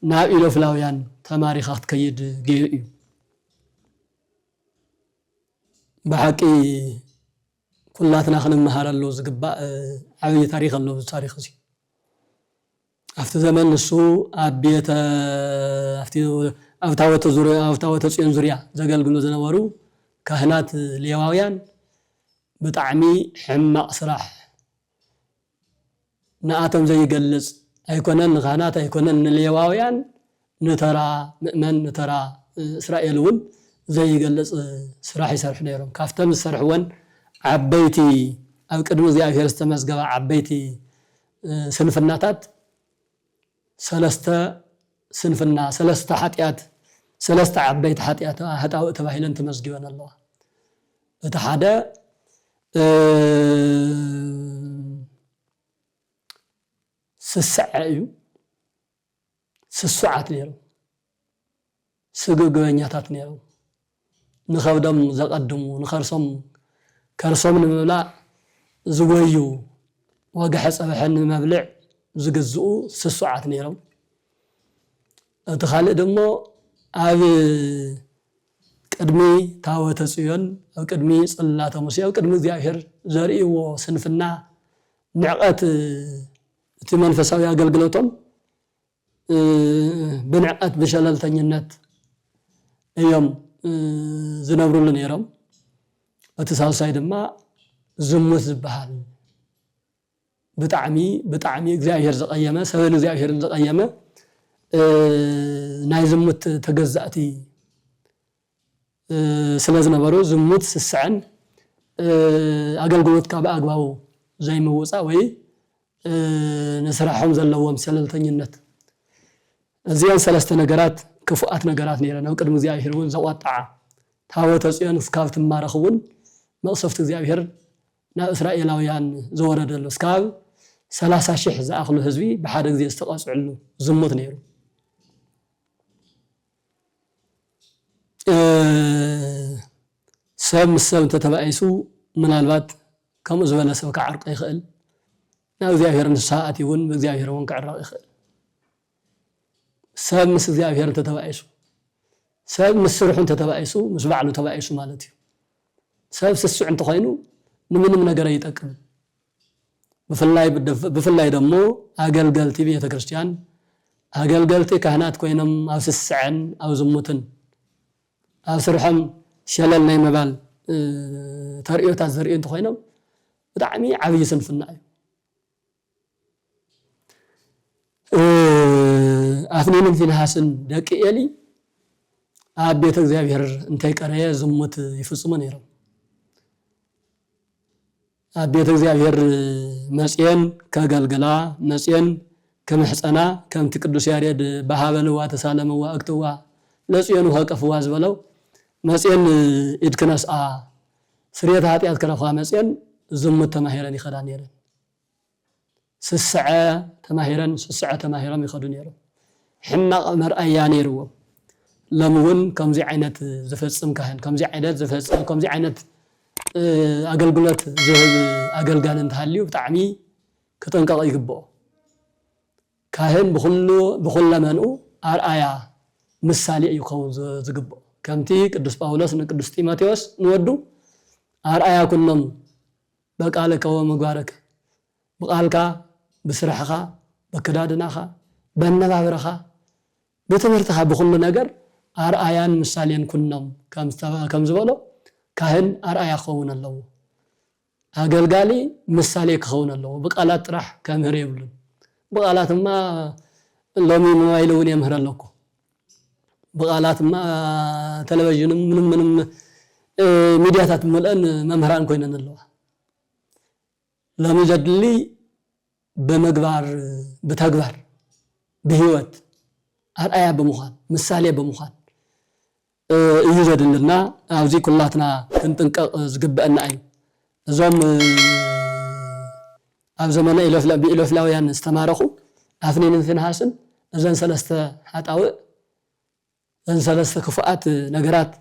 ናብ ኢሎፍላውያን ተማሪኻ ክትከይድ ገይሩ እዩ። ብሓቂ ኩላትና ክንመሃረሉ ዝግባእ፣ እ፣ ዓብዪ ታሪኽ ኣሎ። እዚ ታሪኽ እዚ ኣብቲ ዘመን ንሱ ኣብ ቤተ፣ ኣብቲ፣ ኣብ ታቦተ ዙርያ፣ ኣብ ታቦተ ጽዮን ዙርያ ዘገልግሉ ዝነበሩ ካህናት ሌዋውያን ብጣዕሚ ሕማቕ ስራሕ፣ ንኣቶም ዘይገልጽ ኣይኮነን፣ ንካህናት ኣይኮነን፣ ንሌዋውያን፣ ንተራ ምእመን፣ ንተራ፣ እ፣ እስራኤል እውን ዘይገልጽ፣ እ፣ ስራሕ ይሰርሑ ነይሮም። ካብተን ዝሰርሕወን ዓበይቲ፣ ኣብ ቅድሚ እግዚኣብሔር ዝተመዝገባ ዓበይቲ፣ እ፣ ስንፍናታት፣ ሰለስተ ስንፍና፣ ሰለስተ ሓጢኣት፣ ሰለስተ ዓበይቲ ሓጢኣት፣ ሃጣውእ ተባሂለን ተመዝጊበን ኣለዋ። እቲ ሓደ፣ እ፣ ስስዐ እዩ። ስሱዓት ነይሮም። ስግብግበኛታት ነይሮም። ንኸብዶም ዘቐድሙ፣ ንኸርሶም፣ ከርሶም ንምምላእ ዝጎዩ፣ ወግሐ ጸብሐ ንመብልዕ ዝግዝኡ ስሱዓት ነይሮም። እቲ ካልእ ደሞ ኣብ ቅድሚ ታቦተ ጽዮን፣ ኣብ ቅድሚ ጽላተ ሙሴ፣ ኣብ ቅድሚ እግዚኣብሔር ዘርእይዎ ስንፍና፣ ንዕቀት፣ እቲ መንፈሳዊ ኣገልግሎቶም፣ እ፣ ብንዕቀት፣ ብሸለልተኝነት እዮም፣ እ፣ ዝነብሩሉ ነይሮም። እቲ ሳልሳይ ድማ ዝሙት ዝበሃል፣ ብጣዕሚ፣ ብጣዕሚ እግዚኣብሔር ዝቐየመ፣ ሰብን እግዚኣብሔርን ዝቐየመ፣ እ፣ ናይ ዝሙት ተገዛእቲ፣ እ፣ ስለ ዝነበሩ፣ ዝሙት፣ ስስዐን፣ እ፣ ኣገልግሎትካ ብኣግባቡ ዘይምውጻእ ወይ፣ እ፣ ንስራሖም ዘለዎም ሸለልተኝነት። እዚአን ሰለስተ ነገራት ክፉኣት ነገራት ነይረን፣ ኣብ ቅድሚ እግዚኣብሔር እውን ዘቋጥዓ። ታቦተ ጽዮን እስካብ ትማረኽ እውን መቕሰፍቲ እግዚኣብሔር ናብ እስራኤላውያን ዝወረደሉ፣ እስካብ ሰላሳ ሺሕ ዝኣኽሉ ህዝቢ ብሓደ ግዜ ዝተቐጽዕሉ ዝሙት ነይሩ። እ፣ ሰብ ምስ ሰብ እንተተባኢሱ፣ ምናልባት ከምኡ ዝበለ ሰብ ክዓርቆ ይኽእል። ናብ እግዚኣብሔር ንስሓ ኣትዩ እውን ብእግዚኣብሔር እውን ክዕረቕ ይኽእል። ሰብ ምስ እግዚኣብሔር እንተተባኢሱ፣ ሰብ ምስ ስርሑ እንተተባኢሱ፣ ምስ ባዕሉ ተባኢሱ ማለት እዩ። ሰብ ስሱዕ እንተኾይኑ ንምንም ነገር ኣይጠቅምን። ብፍላይ ብደፍ-፣ ብፍላይ ደሞ ኣገልገልቲ ቤተ ክርስቲያን፣ ኣገልገልቲ ካህናት ኮይኖም ኣብ ስስዐን ኣብ ዝሙትን ኣብ ስርሖም ሸለል ናይ ምባል፣ እ፣ ተርእዮታት ዘርእዩ እንተኾይኖም ብጣዕሚ ዓብዪ ስንፍና እዩ። እ፣ ኣፍኒንን ፊንሃስን ደቂ ኤሊ ኣብ ቤተ እግዚኣብሔር እንተይቀረየ ዝሙት ይፍጽሙ ነይሮም። ኣብ ቤተ እግዚኣብሔር መጽየን ከገልግላ፣ መጽየን ክምሕጸና፣ ከምቲ ቅዱስ ያሬድ "በሃበልዋ ተሳለምዋ እክትዋ ለጽዮኑ ሃቀፍዋ" ዝበለው፣ መጽየን ኢድ ክነስኣ፣ ስርየተ ኃጢኣት ክረኽባ መጽየን ዝሙት ተማሂረን ይኸዳ ነይረን። ስስዐ ተማሂረን፣ ስስዐ ተማሂሮም ይኸዱ ነይሮም። ሕማቕ መርኣያ ነይርዎም። ሎሚ እውን ከምዚ ዓይነት ዝፈጽም ካህን፣ ከምዚ ዓይነት ዝፈጽም፣ ከምዚ ዓይነት፣ እ፣ ኣገልግሎት ዝህብ ኣገልጋሊ እንተሃልዩ ብጣዕሚ ክጥንቀቕ ይግብኦ። ካህን ብኹሉ፣ ብኹለመንኡ ኣርኣያ ምሳሌ እዩ ክኸውን ዝ-፣ ዝግብኦ። ከምቲ ቅዱስ ጳውሎስ ንቅዱስ ጢሞቴዎስ ንወዱ "ኣርኣያ ኩኖም በቃልከ ወምግባርከ", ብቃልካ፣ ብስራሕኻ፣ በክዳድናኻ፣ በነባብራኻ፣ ብትምህርትኻ፣ ብኹሉ ነገር ኣርኣያን ምሳሌን ኩኖም ከም ዝተባ-፣ ከም ዝበሎ፣ ካህን ኣርኣያ ክኸውን ኣለዎ። ኣገልጋሊ ምሳሌ ክኸውን ኣለዎ። ብቃላት ጥራሕ ከምህር የብሉን። ብቃላትማ ሎሚ ሞባይል እውን የምህር ኣለኩ። ብቃላትማ ቴሌቪዥንም ምንም ምንም፣ እ፣ ሚድያታት መለአን መምህራን ኮይነን ኣለዋ። ሎሚ ዘድሊ ብምግባር፣ ብተግባር፣ ብህይወት ኣርኣያ ብምዃን፣ ምሳሌ ብምዃን፣ እ፣ እዩ ዘድልና። ኣብዚ ኩላትና ክንጥንቀቕ ዝግበአና እዩ። እዞም፣ እ፣ ኣብ ዘመነ ኢሎፍላ-፣ ብኢሎፍላውያን ዝተማረኹ ኣፍኒንን ፊንሃስን፣ እዘን ሰለስተ ሓጣውእ፣ እዘን ሰለስተ ክፉኣት ነገራት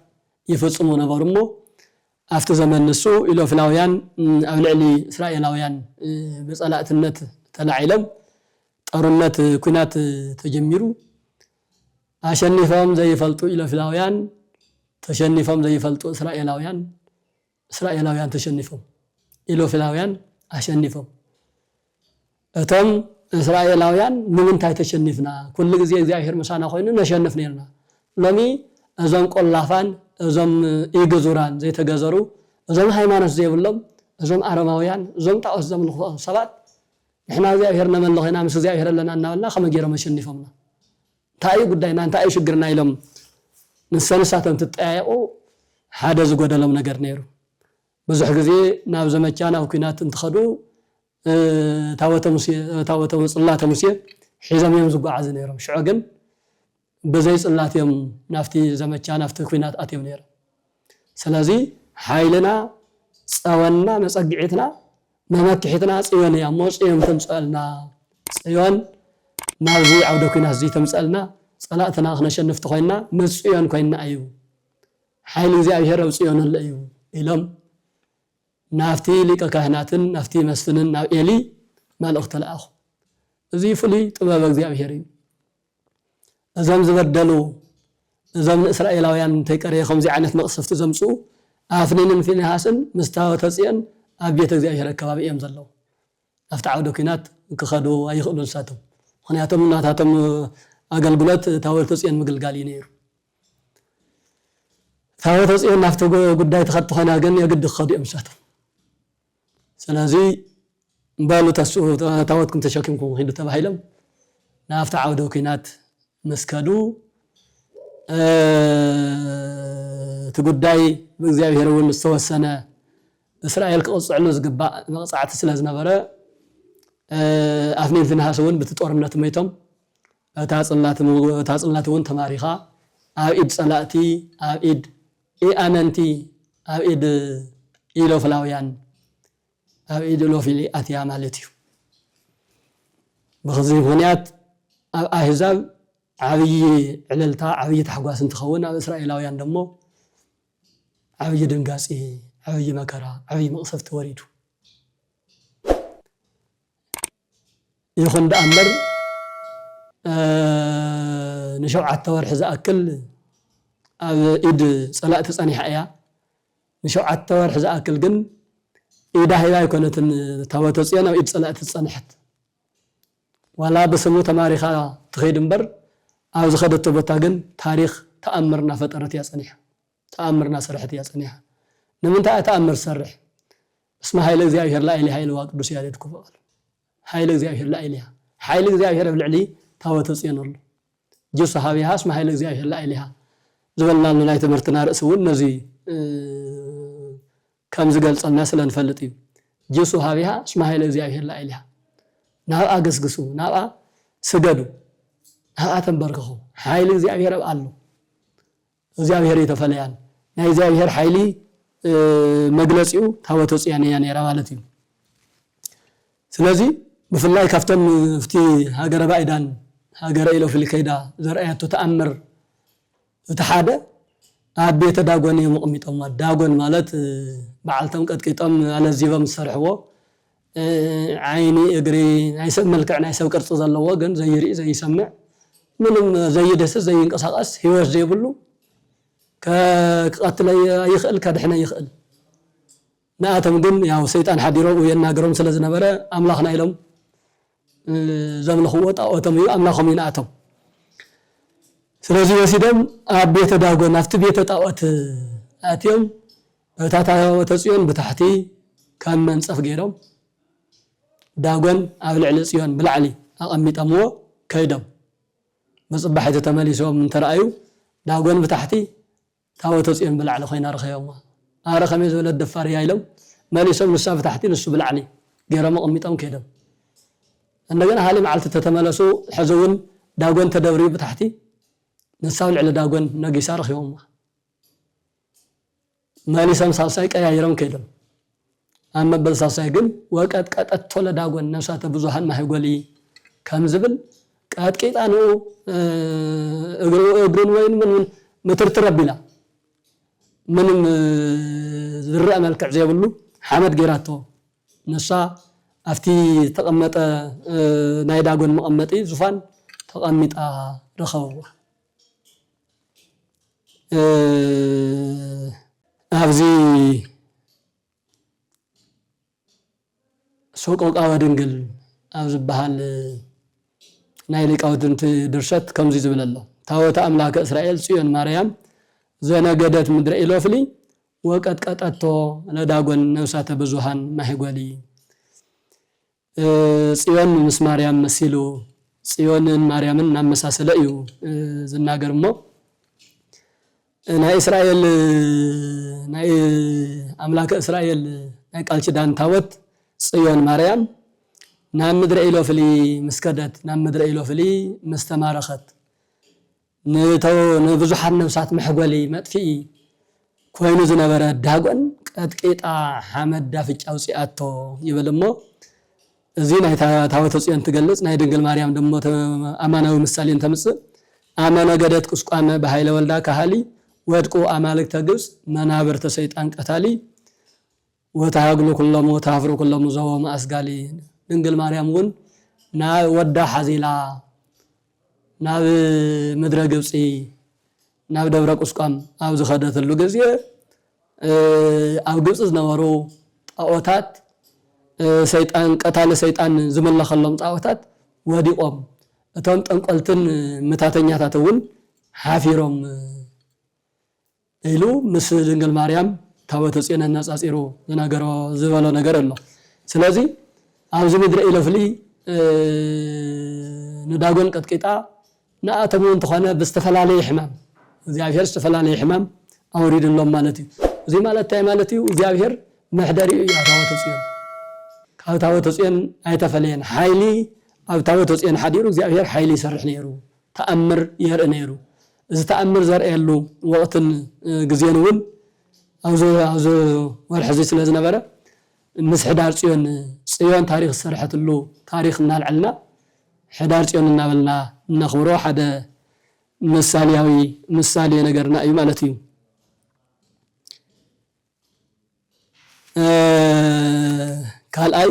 ይፍጽሙ ነበሩ እሞ፣ ኣብቲ ዘመን ንሱ ኢሎፍላውያን፣ እ፣ ኣብ ልዕሊ እስራኤላውያን፣ እ፣ ብጸላእትነት ተላዒሎም፣ ጦርነት፣ እ፣ ኲናት፣ እ፣ ተጀሚሩ። ኣሸኒፎም ዘይፈልጡ ኢሎፍላውያን፣ ተሸኒፎም ዘይፈልጡ እስራኤላውያን፣ እስራኤላውያን ተሸኒፎም፣ ኢሎፍላውያን ኣሸኒፎም። እቶም እስራኤላውያን ንምንታይ ተሸኒፍና? ኩሉ ግዜ እግዚኣብሔር ምሳና ኮይኑ ነሸንፍ ነርና። ሎሚ እዞም ቆላፋን፣ እዞም ኢግዙራን ዘይተገዘሩ፣ እዞም ሃይማኖት ዘይብሎም፣ እዞም ኣረማውያን፣ እዞም ጣዖት ዘምልኹ ሰባት፣ ንሕና እግዚኣብሔር ነመልኽ ኢና፣ ምስ እግዚኣብሔር ኣለና እናበልና ከመይ ገይሮም ኣሸኒፎምና? እንታይ እዩ ጉዳይና? እንታይ እዩ ሽግርና? ኢሎም ንሰ-፣ ንሳቶም ትጠያየቑ፣ ሓደ ዝጎደሎም ነገር ነይሩ። ብዙሕ ግዜ ናብ ዘመቻ፣ ናብ ኲናት እንትኸዱ፣ እ፣ ታቦተ ሙሴ፣ ታቦተ፣ ጽላተ ሙሴ ሒዞም እዮም ዝጓዓዙ ነይሮም። ሽዑ ግን ብዘይ ጽላት እዮም ናብቲ ዘመቻ፣ ናብቲ ኲናት ኣትዮም ነይሮም። ስለዚ ሓይልና፣ ጸወንና፣ መጸግዒትና፣ መመክሒትና ጽዮን እያ እሞ ጽዮን ተምጽኣልና። ጽዮን ናብዚ ዓውደ ኲናት እዚ ተምጽኣልና፣ ጸላእትና ክነሸንፍ ተኾይንና፣ ምስ ጽዮን ኮይንና እዩ። ሓይሊ እግዚኣብሔር ኣብ ጽዮን ኣሎ እዩ ኢሎም ናብቲ ሊቀ ካህናትን ናብቲ መስፍንን ናብ ኤሊ መልእኽቲ ለኣኹ። እዚ ፍሉይ ጥበብ እግዚኣብሔር እዩ። እዞም ዝበደሉ፣ እዞም ንእስራኤላውያን እንተይቀረየ ከምዚ ዓይነት መቕሰፍቲ ዘምጽኡ ኣፍኒንን ፊንሃስን ምስ ታቦተ ጽዮን ኣብ ቤተ እግዚኣብሔር ኣከባቢ እዮም ዘለዉ። ኣብቲ ዓውደ ኲናት ክኸዱ ኣይኽእሉን ንሳቶም። ምኽንያቱም ናታቶም ኣገልግሎት ታቦተ ጽዮን ምግልጋል እዩ ነይሩ። ታቦተ ጽዮን ናብቲ ጉ-፣ ጉዳይ ትኸድ ተኾይና ግን የግዲ ክኸዱ እዮም ንሳቶም። ስለዚ በሉ ተስኡ፣ ታቦትኩም ተሸኪምኩም ሂዱ ተባሂሎም ናብቲ ዓውደ ኲናት ምስ ከዱ፣ እ፣ እቲ ጉዳይ ብእግዚኣብሔር እውን ዝተወሰነ እስራኤል ክቕጽዕሉ ዝግባእ መቕጻዕቲ ስለ ዝነበረ፣ እ፣ ኣፍኒን ፊንሃስ እውን ብቲ ጦርነት ሞይቶም። እታ ጽላት፣ እታ ጽላት እውን ተማሪኻ ኣብ ኢድ ጸላእቲ፣ ኣብ ኢድ ኢኣመንቲ፣ ኣብ ኢድ ኢሎፍላውያን፣ ኣብ ኢድ ኢሎፍሊ ኣትያ ማለት እዩ። ብኸዚ ምኽንያት ኣብ ኣህዛብ ዓብዪ ዕልልታ፣ ዓብዪ ታሕጓስ እንትኸውን፣ ኣብ እስራኤላውያን ደሞ ዓብዪ ድንጋጺ፣ ዓብዪ መከራ፣ ዓብዪ መቕሰፍቲ ወሪዱ። ይኹን ደኣ እምበር፣ እ፣ ንሸውዓተ ወርሒ ዝኣክል ኣብ ኢድ ጸላእቲ ጸኒሓ እያ። ንሸውዓተ ወርሒ ዝኣክል ግን ኢዳ ሂባ ኣይኮነትን ታቦተ ጽዮን ኣብ ኢድ ጸላእቲ ዝጸንሐት። ዋላ ብስሙ ተማሪኻ ትኸይድ እምበር፣ ኣብ ዝኸደቶ ቦታ ግን ታሪኽ ተኣምር እናፈጠረት እያ ጸኒሓ። ተኣምር እናሰርሐት እያ ጸኒሓ። ንምንታይ እያ ተኣምር ትሰርሕ? እስመ ኃይለ እግዚኣብሔር ላዕሌሃ ኢልዋ ቅዱስ ያሬድ እኮ በቃሉ። ኃይለ እግዚኣብሔር ላዕሌሃ። ሓይሊ እግዚኣብሔር ኣብ ልዕሊ ታቦተ ጽዮን ኣሎ። ጅሱ ሀቢሃ እስመ ኃይለ እግዚኣብሔር ላዕሌሃ ዝበልናሉ ናይ ትምህርትና ርእሲ እውን ነዚ፣ እ፣ ከም ዝገልጸልና ስለ ንፈልጥ እዩ። ጅሱ ሀቢሃ እስመ ኃይለ እግዚኣብሔር ላዕሌሃ። ናብኣ ገስግሱ፣ ናብኣ ስገዱ፣ ናብኣ ተንበርክኹ። ሓይሊ እግዚኣብሔር ኣብኣ ኣሎ። እግዚኣብሔር ኣይተፈለያን። ናይ እግዚኣብሔር ሓይሊ፣ እ፣ መግለጺኡ ታቦተ ጽዮን እያ ነይራ ማለት እዩ። ስለዚ ብፍላይ ካብቶም ኣብቲ ሃገረ ባዕዳን፣ ሃገረ ኢሎፍሊ ከይዳ ዘርኣያቶ ተኣምር እቲ ሓደ ኣብ ቤተ ዳጎን እዮም ኣቕሚጦምዋ። ዳጎን ማለት፣ እ፣ በዓልቶም ቀጥቂጦም ኣለዚቦም ዝሰርሕዎ፣ እ፣ ዓይኒ፣ እግሪ፣ ናይ ሰብ መልክዕ፣ ናይ ሰብ ቅርጺ ዘለዎ ግን ዘይርኢ፣ ዘይሰምዕ፣ ምንም ዘይድህስስ፣ ዘይንቀሳቐስ፣ ህይወት ዘይብሉ፣ ከ-፣ ክቐትል ኣይ-፣ ኣይኽእል፣ ከድሕን ኣይኽእል። ንኣቶም ግን ያው ሰይጣን ሓዲሮም የናግሮም ስለ ዝነበረ ኣምላኽና ኢሎም፣ እ፣ ዘምልኽዎ ጣኦቶም እዩ፣ ኣምላኾም እዩ ንኣቶም። ስለዚ ወሲዶም ኣብ ቤተ ዳጎን፣ ኣብቲ ቤተ ጣኦት ኣትዮም፣ እታ ታቦተ ጽዮን ብታሕቲ፣ ከም መንጸፍ ገይሮም ዳጎን ኣብ ልዕሊ ጽዮን ብላዕሊ ኣቐሚጠምዎ ከይዶም። ብጽባሒቲ ተመሊሶም እንተረኣዩ ዳጎን ብታሕቲ ታቦተ ጽዮን ብላዕሊ ኮይና ረኸቦምዋ። ኣረ ከመይ ዝበለት ደፋር እያ ኢሎም መሊሶም ንሳ ብታሕቲ ንሱ ብላዕሊ ገይሮም ኣቐሚጦም ከይዶም። እንደገና ሃሊ መዓልቲ ተተመለሱ ሕዚ እውን ዳጎን ተደብርዩ ብታሕቲ ንሳ ኣብ ልዕሊ ዳጎን ነጊሳ ረኺቦምዋ። መሊሶም ሳልሳይ ቀያይሮም ከይዶም። ኣብ መበል ሳልሳይ ግን ወቀጥቀጠቶ ለዳጎን ነፍሳተ ብዙሃን ማሕጎሊ ከም ዝብል ቀጥቂጣ ንኡ እግሩ እግሩን ወይን ምን ምትርትር ኣቢላ ምንም ዝረአ መልክዕ ዘይብሉ ሓመድ ገይራቶ ንሳ ኣብቲ ተቐመጠ ናይ ዳጎን መቐመጢ ዙፋን ተቐሚጣ ረኸብዋ። ኣብዚ ሰቆቃወ ድንግል ኣብ ዝበሃል ናይ ሊቃውንቲ ድርሰት ከምዚ ዝብል ኣሎ። ታቦተ ኣምላከ እስራኤል ጽዮን ማርያም ዘነገደት ምድረ ኢሎፍሊ ወቀጥቀጠቶ ለዳጎን ነብሳተ ብዙሃን ማሕጎሊ። ጽዮን ምስ ማርያም መሲሉ፣ ጽዮንን ማርያምን እናመሳሰለ እዩ ዝናገር እሞ ናይ እስራኤል ናይ ኣምላከ እስራኤል ናይ ቃል ኪዳን ታቦት ጽዮን ማርያም ናብ ምድረ ኢሎፍሊ ምስ ከደት ናብ ምድረ ኢሎፍሊ ምስ ተማረኸት ንብዙሓት ነብሳት መሕጎሊ መጥፍኢ ኮይኑ ዝነበረ ዳጎን ቀጥቂጣ ሓመድ ዳፍጫ ኣውፂኣቶ ይብል እሞ እዚ ናይ ታቦተ ፅዮን ትገልፅ ናይ ድንግል ማርያም ደሞ ኣማናዊ ምሳሌ እንተምፅእ ኣመነገደት ቁስቋመ ብሃይለ ወልዳ ካሃሊ ወድቁ ኣማልክተ ግብፅ መናብርተ ሰይጣን ቀታሊ ወተሃግሉ ኩሎሙ ወተሃፍሩ ኩሎሙ ዘቦሙ ኣስጋሊ። ድንግል ማርያም እውን ናብ ወዳ ሓዚላ ናብ ምድረ ግብፂ ናብ ደብረ ቁስቋም ኣብ ዝኸደትሉ ግዜ ኣብ ግብፂ ዝነበሩ ጣዖታት ሰይጣን ቀታሊ ሰይጣን ዝምለኸሎም ጣዖታት ወዲቖም እቶም ጠንቆልትን ምታተኛታት እውን ሓፊሮም ኢሉ ምስ ድንግል ማርያም ታቦተ ጽዮን ኣነጻጺሩ ዝነገሮ ዝበሎ ነገር ኣሎ። ስለዚ ኣብዚ ምድሪ ኢሎፍሊ ንዳጎን ቀጥቂጣ ንኣቶም እውን እንተኾነ ብዝተፈላለየ ሕማም እግዚኣብሔር ዝተፈላለየ ሕማም ኣውሪድሎም ማለት እዩ። እዚ ማለት እንታይ ማለት እዩ? እግዚኣብሔር መሕደሪኡ እያ ታቦተ ጽዮን። ካብ ታቦተ ጽዮን ኣይተፈለየን። ሓይሊ ኣብ ታቦተ ጽዮን ሓዲሩ እግዚኣብሔር ሓይሊ ይሰርሕ ነይሩ። ተኣምር የርኢ ነይሩ። እዚ ተኣምር ዘርእየሉ ወቕትን ግዜን እውን ኣብዚ ኣብዚ ወርሒ እዚ ስለ ዝነበረ ምስ ሕዳር ጽዮን ጽዮን ታሪኽ ዝሰርሐትሉ ታሪኽ እናልዐልና ሕዳር ጽዮን እናበልና እነኽብሮ ሓደ ምሳሌያዊ ምሳሌ ነገርና እዩ ማለት እዩ። ካልኣይ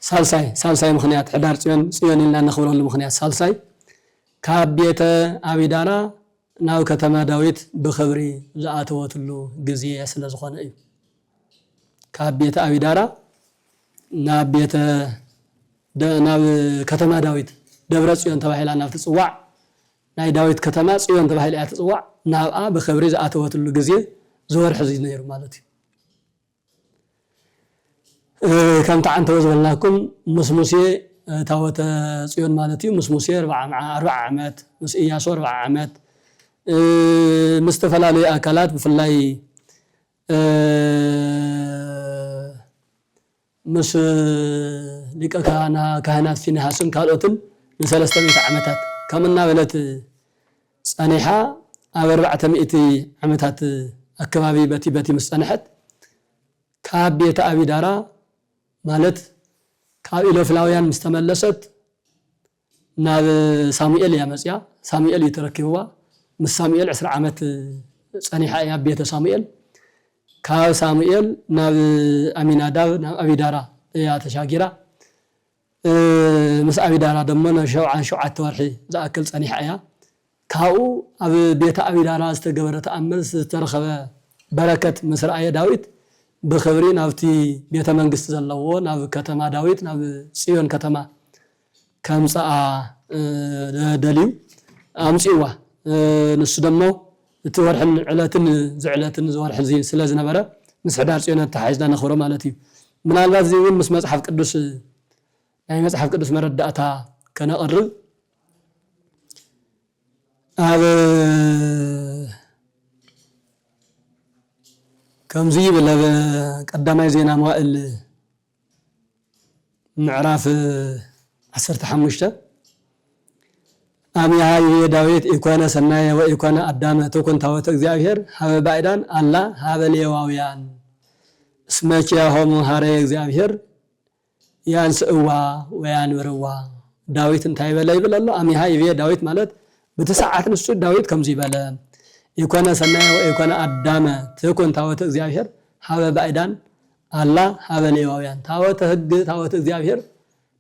ሳልሳይ ሳልሳይ ምኽንያት ሕዳር ጽዮን ጽዮን ኢልና እነኽብረሉ ምኽንያት ሳልሳይ ካብ ቤተ ኣቢዳራ ናብ ከተማ ዳዊት ብኽብሪ ዝኣተወትሉ ግዜ ስለ ዝኾነ እዩ። ካብ ቤተ ኣቢዳራ ናብ ቤተ ናብ ከተማ ዳዊት ደብረ ጽዮን ተባሂላ ናብ ትጽዋዕ ናይ ዳዊት ከተማ ጽዮን ተባሂላ እያ ትጽዋዕ ናብኣ ብኽብሪ ዝኣተወትሉ ግዜ ዝወርሒ እዚ ነይሩ ማለት እዩ። ከምቲ ዓንተወ ዝበልናኩም ምስ ሙሴ ታወተ ጽዮን ማለት እዩ ምስ ሙሴ ኣርብዓ ዓመት ምስ እያሱ ኣርብዓ ዓመት ምስ ዝተፈላለዩ ኣካላት ብፍላይ ምስ ሊቀ ካህናት ፊንሃስን ካልኦትን ንሰለስተ ሚእቲ ዓመታት ከም እናበለት ጸኒሓ ኣብ ኣርባዕተ ሚእቲ ዓመታት ኣከባቢ በቲ በቲ ምስ ጸንሐት ካብ ቤተ ኣቢዳራ ማለት ካብ ኢሎፍላውያን ምስ ተመለሰት ናብ ሳሙኤል እያ መፅያ። ሳሙኤል እዩ ተረኪብዋ። ምስ ሳሙኤል ዕስራ ዓመት ፀኒሓ እያ ኣብ ቤተ ሳሙኤል። ካብ ሳሙኤል ናብ ኣሚናዳብ ናብ ኣቢዳራ እያ ተሻጊራ። ምስ ኣቢዳራ ደሞ ናብ ሸውዓን ሸውዓተ ወርሒ ዝኣክል ፀኒሓ እያ። ካብኡ ኣብ ቤተ ኣቢዳራ ዝተገበረ ተኣምር ዝተረኸበ በረከት ምስ ረኣየ ዳዊት ብኽብሪ ናብቲ ቤተ መንግስቲ ዘለዎ ናብ ከተማ ዳዊት ናብ ጽዮን ከተማ ከምፅኣ ደልዩ ኣምፅእዋ። ንሱ ደሞ እቲ ወርሕን ዕለትን ዝዕለትን ዝወርሒ ስለ ዝነበረ ምስ ሕዳር ጽዮን ኣተሓሒዝና ነኽብሮ ማለት እዩ። ምናልባት እዚ እውን ምስ መጽሓፍ ቅዱስ፣ ናይ መጽሓፍ ቅዱስ መረዳእታ ከነቕርብ፣ ኣብ ከምዚ ይብል፣ ኣብ ቀዳማይ ዜና መዋእል ምዕራፍ ዓሰርተ ሓሙሽተ፣ ኣሚሃ ይቤ ዳዊት፣ ኢኮነ ሰናየ ወኢኮነ ኣዳመ ትኩን ታቦተ እግዚኣብሔር ሀበ ባዕዳን ኣላ ሀበ ሌዋውያን እስመ ኪያሆሙ ሀረየ እግዚኣብሔር ያንስእዋ ወያንብርዋ። ዳዊት እንታይ በለ ይብል ኣሎ? ኣሚሃ ይቤ ዳዊት ማለት፣ ብቲ ሰዓት ንሱ ዳዊት ከምዚ በለ፣ ኢኮነ ሰናየ ወኢኮነ ኣዳመ ትኩን ታቦተ እግዚኣብሔር ሀበ ባዕዳን ኣላ ሀበ ሌዋውያን። ታቦተ ህግ፣ ታቦተ እግዚኣብሔር፣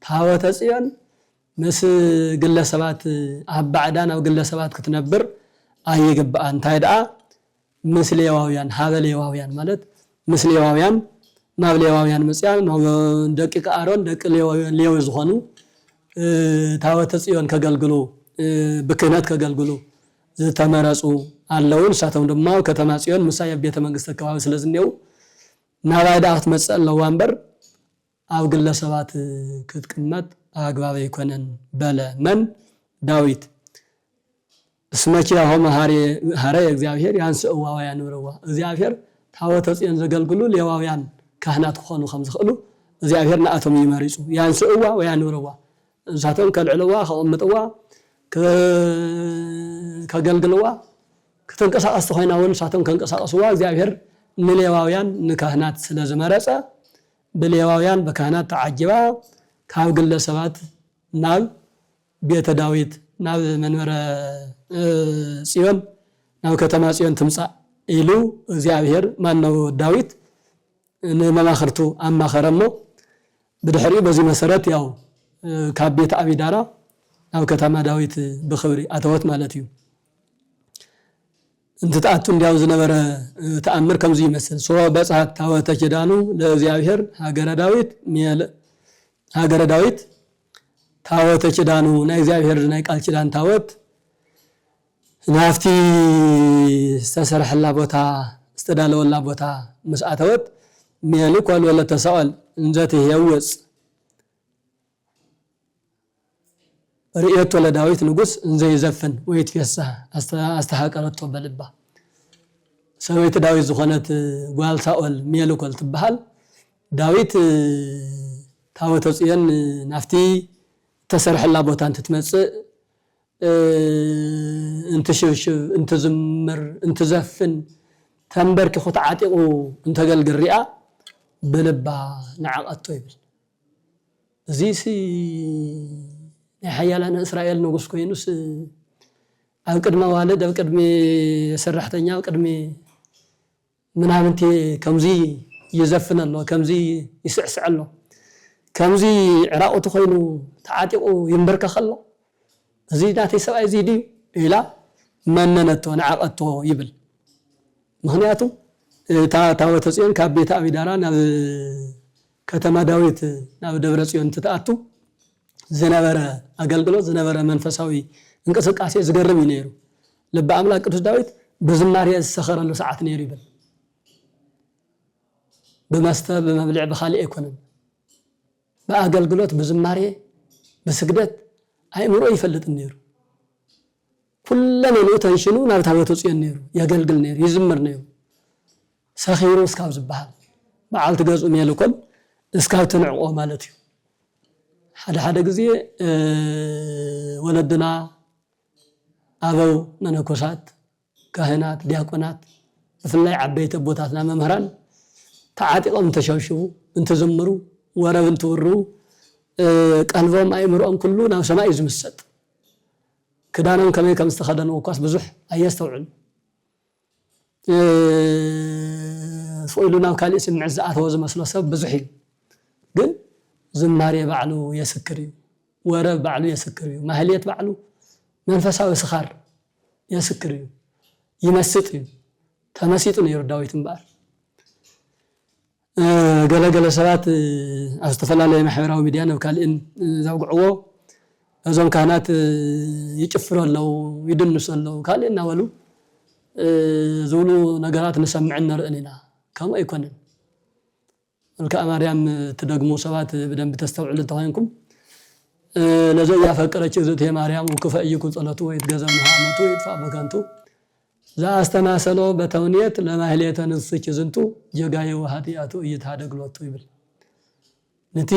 ታቦተ ጽዮን ምስ ግለሰባት፣ ኣብ ባዕዳን ኣብ ግለሰባት ክትነብር ኣይግብኣን። እንታይ ደኣ ምስ ሌዋውያን፣ ሀበ ሌዋውያን ማለት ምስ ሌዋውያን፣ ናብ ሌዋውያን መጽያ፣ ናብ ደቂቀ ኣሮን፣ ደቂ ሌዋውያን፣ ሌዊ ዝኾኑ፣ እ፣ ታቦተ ጽዮን ከገልግሉ፣ እ፣ ብክህነት ከገልግሉ ዝተመረጹ ኣለዉ። ንሳቶም ድማ ኣብ ከተማ ጽዮን ምሳይ ኣብ ቤተ መንግስቲ ኣከባቢ ስለ ዝኔዉ፣ ናባይ ደኣ ክትመጽእ ኣለዋ እምበር፣ ኣብ ግለሰባት ክትቅመጥ ኣግባብ ኣይኮነን በለ። መን? ዳዊት። እስመ ኪያሆሙ ሀሬ-፣ ሀረየ እግዚኣብሔር ያንስእዋ ወያንብርዋ። እግዚኣብሔር ታቦተ ጽዮን ዘገልግሉ ሌዋውያን ካህናት ክኾኑ ከም ዝኽእሉ እግዚኣብሔር ንኣቶም እዩ መሪጹ። ያንስእዋ ወያንብርዋ። ንሳቶም ከልዕልዋ፣ ከቐምጥዋ፣ ከ-፣ ከገልግልዋ፣ ክትንቀሳቐስ ተኾይና እውን ንሳቶም ከንቀሳቐስዋ እግዚኣብሔር ንሌዋውያን ንካህናት ስለ ዝመረጸ፣ ብሌዋውያን ብካህናት ተዓጂባ ካብ ግለሰባት ናብ ቤተ ዳዊት፣ ናብ መንበረ፣ እ፣ ጽዮን፣ ናብ ከተማ ጽዮን ትምጻእ ኢሉ እግዚኣብሔር፣ ማን ነው ዳዊት ንመማኽርቱ ኣማኸረ እሞ፣ ብድሕሪኡ በዚ መሰረት ያው፣ እ፣ ካብ ቤተ ኣቢዳራ ናብ ከተማ ዳዊት ብኽብሪ ኣተወት ማለት እዩ። እንትትኣቱ እንዲያው ዝነበረ፣ እ፣ ተኣምር ከምዚ ይመስል። ሶበ በጽሐት ታቦተ ኪዳኑ ለእግዚኣብሔር ሃገረ ዳዊት፣ ሜል-፣ ሃገረ ዳዊት፣ ታቦተ ኪዳኑ ናይ እግዚኣብሔር ናይ ቃል ኪዳን ታቦት ናብቲ ዝተሰርሐላ ቦታ፣ ዝተዳለወላ ቦታ ምስ ኣተወት፣ ሜልኮል ወለተ ሰቐል እንዘ ትሄውፅ ርእየቶ ለዳዊት ንጉስ እንዘ ይዘፍን ወይትፌሳህ ኣስተ-፣ ኣስተሃቀረቶ በልባ። ሰበይቲ ዳዊት ዝኾነት ጓል ሳኦል ሜልኮል ትበሃል። ዳዊት ታቦተ ጽዮን ናብቲ እተሰርሐላ ቦታ እንትትመጽእ፣ እ፣ እንትሽብሽብ፣ እንትዝምር፣ እንትዘፍን፣ ተንበርኪኹ ተዓጢቑ እንተገልግል ሪኣ ብልባ ነዓቐቶ ይብል። እዚሲ ናይ ሓያላን እስራኤል ንጉስ ኮይኑስ ኣብ ቅድሚ ኣዋልድ፣ ኣብ ቅድሚ ሰራሕተኛ፣ ኣብ ቅድሚ ምናምንቲ ከምዚ ይዘፍን ኣሎ፣ ከምዚ ይስዕስዕ ኣሎ፣ ከምዚ ዕራቑቱ ኮይኑ ተዓጢቑ ይንበርከኽ ኣሎ። እዚ ናተይ ሰብኣይ እዚ ድዩ? ኢላ መነነቶ፣ ነዓቐቶ ይብል። ምኽንያቱ እታ ታቦተ ጽዮን ካብ ቤተ ኣቢዳራ ናብ ከተማ ዳዊት፣ ናብ ደብረ ጽዮን እንትትኣቱ ዝነበረ ኣገልግሎት፣ ዝነበረ መንፈሳዊ እንቅስቃሴ ዝገርም እዩ ነይሩ። ልበ ኣምላክ ቅዱስ ዳዊት ብዝማሬ ዝሰኸረሉ ሰዓት ነይሩ ይብል። ብመስተ፣ ብመብልዕ፣ ብኻልእ ኣይኮነን። ብኣገልግሎት፣ ብዝማሬ፣ ብስግደት ኣእምሮ ይፈልጥን ነይሩ። ኩለመንኡ ተንሽኑ ናብ ታቦተ ጽዮን ነይሩ፣ የገልግል ነይሩ፣ ይዝምር ነይሩ። ሰኺሩ እስካብ ዝበሃል፣ በዓልቲ ገዝኡ ሜልኮል እስካብ ትንዕቆ ማለት እዩ። ሓደ ሓደ ግዜ፣ እ፣ ወለድና፣ ኣበው መነኮሳት፣ ካህናት፣ ዲያቆናት፣ ብፍላይ ዓበይቲ ኣቦታትና መምህራን ተዓጢቖም እንተሸብሽቡ፣ እንትዝምሩ፣ ወረብ እንትውርዉ፣ እ፣ ቀልቦም ኣእምሮኦም ኩሉ ናብ ሰማይ እዩ ዝምሰጥ። ክዳኖም ከመይ ከም ዝተኸደንዎ እኳስ ብዙሕ ኣየስተውዕሉ። እ፣ ስቕ ኢሉ ናብ ካሊእ ስምዒት ዝኣተወ ዝመስሎ ሰብ ብዙሕ እዩ። ግን ዝማሬ ባዕሉ የስክር እዩ። ወረብ ባዕሉ የስክር እዩ። ማህሌት ባዕሉ መንፈሳዊ ስኻር የስክር እዩ። ይመስጥ እዩ። ተመሲጡ ነይሩ ዳዊት እምበኣር። እ፣ ገለ ገለ ሰባት፣ እ፣ ኣብ ዝተፈላለየ ማሕበራዊ ሚድያን ኣብ ካልእን፣ እ፣ ዘውግዕዎ፣ እዞም ካህናት፣ እ፣ ይጭፍሩ ኣለዉ፣ ይድንሱ ኣለዉ፣ ካልእ እናበሉ፣ እ፣ ዝብሉ ነገራት ንሰምዕን ንርእን ኢና። ከምኡ ኣይኮነን። መልክኣ ማርያም ትደግሙ ሰባት ብደንብ ተስተውዕሉ እንተኾይንኩም፣ እ፣ ለዘያፈቅረች እግዝእትየ ማርያም ውክፈ ኢይኩን ጸሎቱ ወይትገዘም ሃመቱ ይጥፋእ በከንቱ፣ ዘኣስተማሰሎ በተውኔት ለማህሌተ ንሱኪ ዝንቱ፣ ጀጋዩ ኃጢአቱ እይትሃደግ ሎቱ ይብል። ነቲ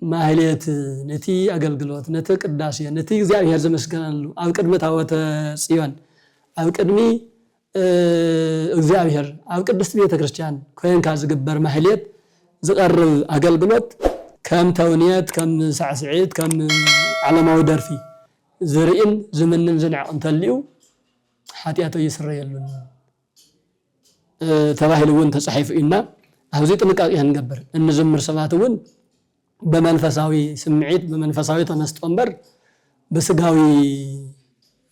ማህሌት፣ ነቲ ኣገልግሎት፣ ነቲ ቅዳሴ፣ ነቲ እግዚኣብሔር ዝመስገነሉ ኣብ ቅድሚ ታቦተ ጽዮን፣ ኣብ ቅድሚ፣ እ፣ እግዚኣብሔር፣ ኣብ ቅድስቲ ቤተ ክርስቲያን ኮይንካ ዝግበር ማህሌት፣ ዝቐርብ ኣገልግሎት ከም ተውኔት፣ ከም ሳዕስዒት፣ ከም ዓለማዊ ደርፊ ዝርእን ዝምንን ዝንዕቕ እንተልዩ፣ ሓጢኣቱ ይስረየሉን፣ እ፣ ተባሂሉ እውን ተጻሒፉ እዩ። እና ኣብዚ ጥንቃቄ ክንገብር፣ እንዝምር ሰባት እውን ብመንፈሳዊ ስምዒት፣ ብመንፈሳዊ ተመስጦ እምበር ብስጋዊ፣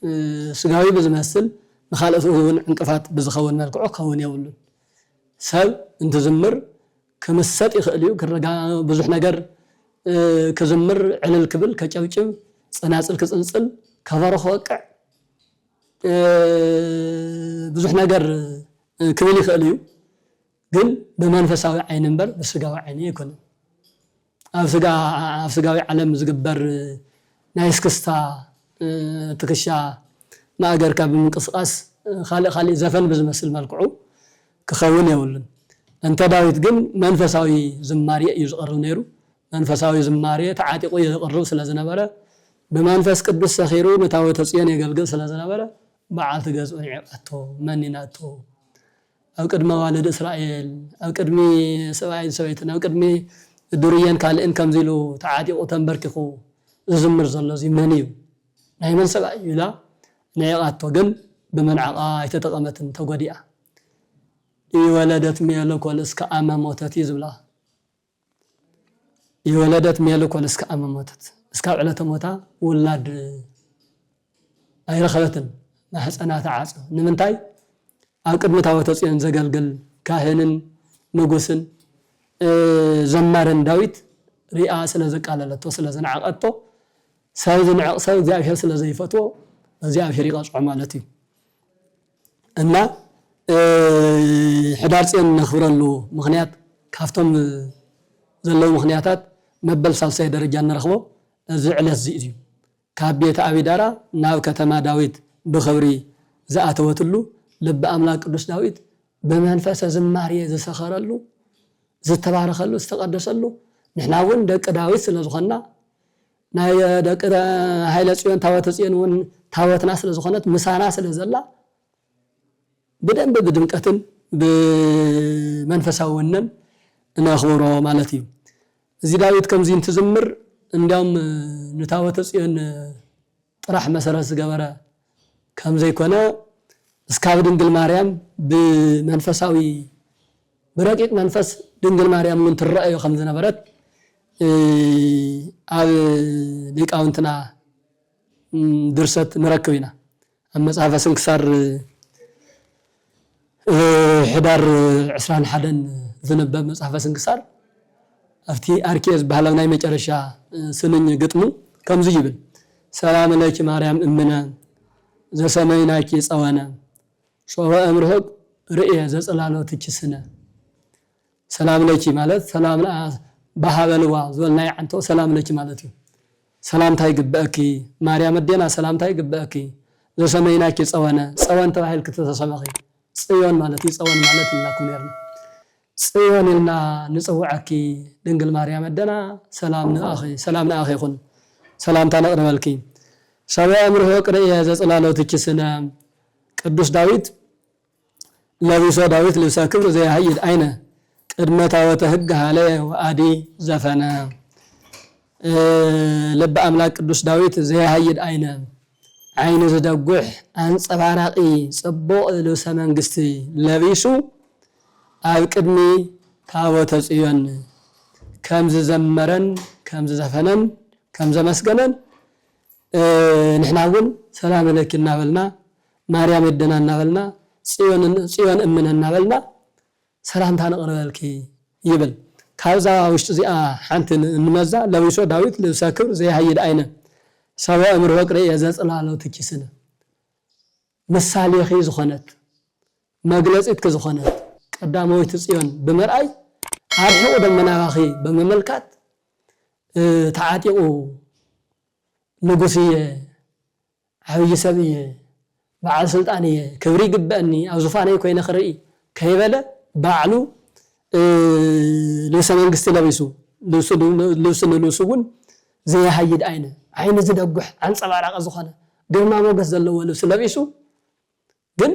እ፣ ስጋዊ ብዝመስል ንኻልኦት እውን ዕንቅፋት ብዝኸውን መልክዑ ክኸውን የብሉን። ሰብ እንትዝምር ክምሰጥ ይኽእል እዩ። ክረጋ-፣ ብዙሕ ነገር፣ እ፣ ክዝምር፣ ዕልል ክብል፣ ከጨብጭብ፣ ጸናጽል ክጽልጽል፣ ከበሮ ክወቅዕ፣ እ፣ ብዙሕ ነገር፣ እ፣ ክብል ይኽእል እዩ። ግን ብመንፈሳዊ ዓይኒ እምበር ብስጋዊ ዓይኒ ኣይኮነን። ኣብ ስጋ፣ ኣብ ስጋዊ ዓለም ዝግበር ናይ እስክስታ፣ እ፣ ትክሻ ማእገርካ ብምንቅስቃስ፣ እ፣ ካልእ ካልእ ዘፈን ብዝመስል መልክዑ ክኸውን የብሉን። እንተ ዳዊት ግን መንፈሳዊ ዝማሬ እዩ ዝቐርብ ነይሩ። መንፈሳዊ ዝማሬ ተዓጢቑ የቕርብ ስለ ዝነበረ፣ ብመንፈስ ቅዱስ ሰኺሩ ንታቦተ ጽዮን የገልግል ስለ ዝነበረ፣ በዓልቲ ገዝኡ ንዒቓቶ፣ መኒናቶ። ኣብ ቅድሚ ኣዋልድ እስራኤል፣ ኣብ ቅድሚ ሰብኣይን ሰበይትን፣ ኣብ ቅድሚ ዱርየን ካልእን ከምዚ ኢሉ ተዓጢቑ ተንበርኪኹ ዝዝምር ዘሎ እዚ መን እዩ? ናይ መን ሰብኣይ እዩ? ኢላ ንዒቓቶ፣ ግን ብመንዓቓ ኣይተጠቐመትን፣ ተጎዲኣ። "ኢወለደት ሜለኮል እስከ አመ ሞተት" እዩ ዝብላ። "ኢወለደት ሜለኮል እስከ አመ ሞተት"፣ እስካብ ዕለተ ሞታ ውላድ ኣይረኸበትን፣ ማህፀና ተዓፅዮ። ንምንታይ? ኣብ ቅድሚ ታቦተ ጽዮን ዘገልግል ካህንን ንጉስን፣ እ፣ ዘማርን ዳዊት ሪኣ ስለ ዘቃለለቶ፣ ስለ ዝነዓቐቶ፣ ሰብ ዝንዕቕ ሰብ እግዚኣብሔር ስለ ዘይፈትዎ፣ እግዚኣብሔር ይቐጽዖ ማለት እዩ። እና፣ እ፣ ሕዳር ጽዮን ነኽብረሉ ምኽንያት፣ ካብቶም ዘለዉ ምኽንያታት መበል ሳልሳይ ደረጃ እንረኽቦ እዚ ዕለት እዚ እዩ። ካብ ቤተ ኣቢዳራ ናብ ከተማ ዳዊት ብኽብሪ ዝኣተወትሉ፣ ልቢ ኣምላክ ቅዱስ ዳዊት ብመንፈሰ ዝማሬ ዝሰኸረሉ፣ ዝተባረኸሉ፣ ዝተቐደሰሉ፣ ንሕና እውን ደቂ ዳዊት ስለ ዝኾንና፣ ናይ ደቂ ሃይለ ጽዮን፣ ታቦተ ጽዮን እውን ታቦትና ስለ ዝኾነት፣ ምሳና ስለ ዘላ፣ ብደንብ ብድምቀትን ብመንፈሳዊ ወነን እነኽብሮ ማለት እዩ። እዚ ዳዊት ከምዚ እንትዝምር፣ እንዲያውም ንታቦተ ጽዮን ጥራሕ መሰረት ዝገበረ ከም ዘይኮነ፣ እስካብ ድንግል ማርያም ብመንፈሳዊ፣ ብረቂቕ መንፈስ ድንግል ማርያም እውን ትረኣዮ ከም ዝነበረት፣ እ፣ ኣብ ሊቃውንትና፣ ም፣ ድርሰት ንረክብ ኢና። ኣብ መጽሓፈ ስንክሳር፣ እ፣ ሕዳር ዕስራን ሓደን ዝንበብ መጽሓፈ ስንክሳር፣ ኣብቲ ኣርኬ ዝበሃል ኣብ ናይ መጨረሻ፣ እ፣ ስንኝ ግጥሙ ከምዚ ይብል፣ "ሰላም ለኪ ማርያም እምነ ዘሰመይናኪ ጸወነ፣ ሶበ እምርሑቅ ርእየ ዘጽላሎትኪ ስነ።" ሰላም ለኪ ማለት ሰላም ለኣ-፣ በሃበልዋ ዝበልናዮ ዓንቶ ሰላም ለኪ ማለት እዩ። ሰላምታ ይግበአኪ ማርያም ኣዴና፣ ሰላምታ ይግበአኪ። ዘሰመይናኪ ጸወነ፣ ጸወን ተባሂልኪ ተተሰመኺ፣ ጽዮን ማለት እዩ፣ ጸወን ማለት ኢልናኩም ነርና። ጽዮን ኢልና ንጽውዐኪ ድንግል ማርያም ኣደና፣ ሰላም ንኣኺ፣ ሰላም ንኣኺ ይኹን። ሰላምታ ነቕርበልኪ። ሰብአ እምርሑቅ ርእየ ዘጽላሎትኪ ስነ። ቅዱስ ዳዊት ለቢሶ ዳዊት ልብሰ ክብር ዘያሃይድ አይነ ቅድመ ታቦተ ሕግ ሃለየ ወአዲ ዘፈነ። እ፣ ልበ ኣምላክ ቅዱስ ዳዊት ዘያሃይድ አይነ፣ ዓይኒ ዝደጉሕ ኣንጸባራቂ ጽቡቕ ልብሰ መንግስቲ ለቢሱ ኣብ ቅድሚ ታቦተ ጽዮን ከም ዝዘመረን ከም ዝዘፈነን ከም ዘመስገነን፣ እ፣ ንሕና እውን ሰላም ለኪ እናበልና፣ ማርያም የደና እናበልና፣ ጽዮን፣ ጽዮን እምነ እናበልና ሰላምታ ነቕርበልኪ ይብል። ካብዛ ውሽጢ እዚኣ ሓንቲ ን-፣ እንመዛ፣ ለቢሶ ዳዊት ልብሰ ክብር ዘይሃይድ ኣይነ፣ ሰብአ እምርሑቅ ርእየ ዘጽላሎትኪ ስነ። ምሳሌኺ ዝኾነት፣ መግለጺትኪ ዝኾነት፣ ቀዳመወይቲ ጽዮን ብምርኣይ ኣርሒቑ ደመና ናባኺ ብምምልካት፣ እ፣ ተዓጢቑ፣ ንጉስ እየ፣ ዓብዪ ሰብ እየ፣ በዓል ስልጣን እየ፣ ክብሪ ይግበአኒ፣ ኣብ ዙፋነይ ኮይነ ክርኢ ከይበለ ባዕሉ፣ እ፣ ልብሰ መንግስቲ ለቢሱ፣ ልብሱ፣ ልብሱ ንልብሱ እውን ዘይሃይድ ዓይነ፣ ዓይኒ ዝደጉሕ፣ ኣንጸባራቂ ዝኾነ፣ ግርማ ሞገስ ዘለዎ ልብሲ ለቢሱ፣ ግን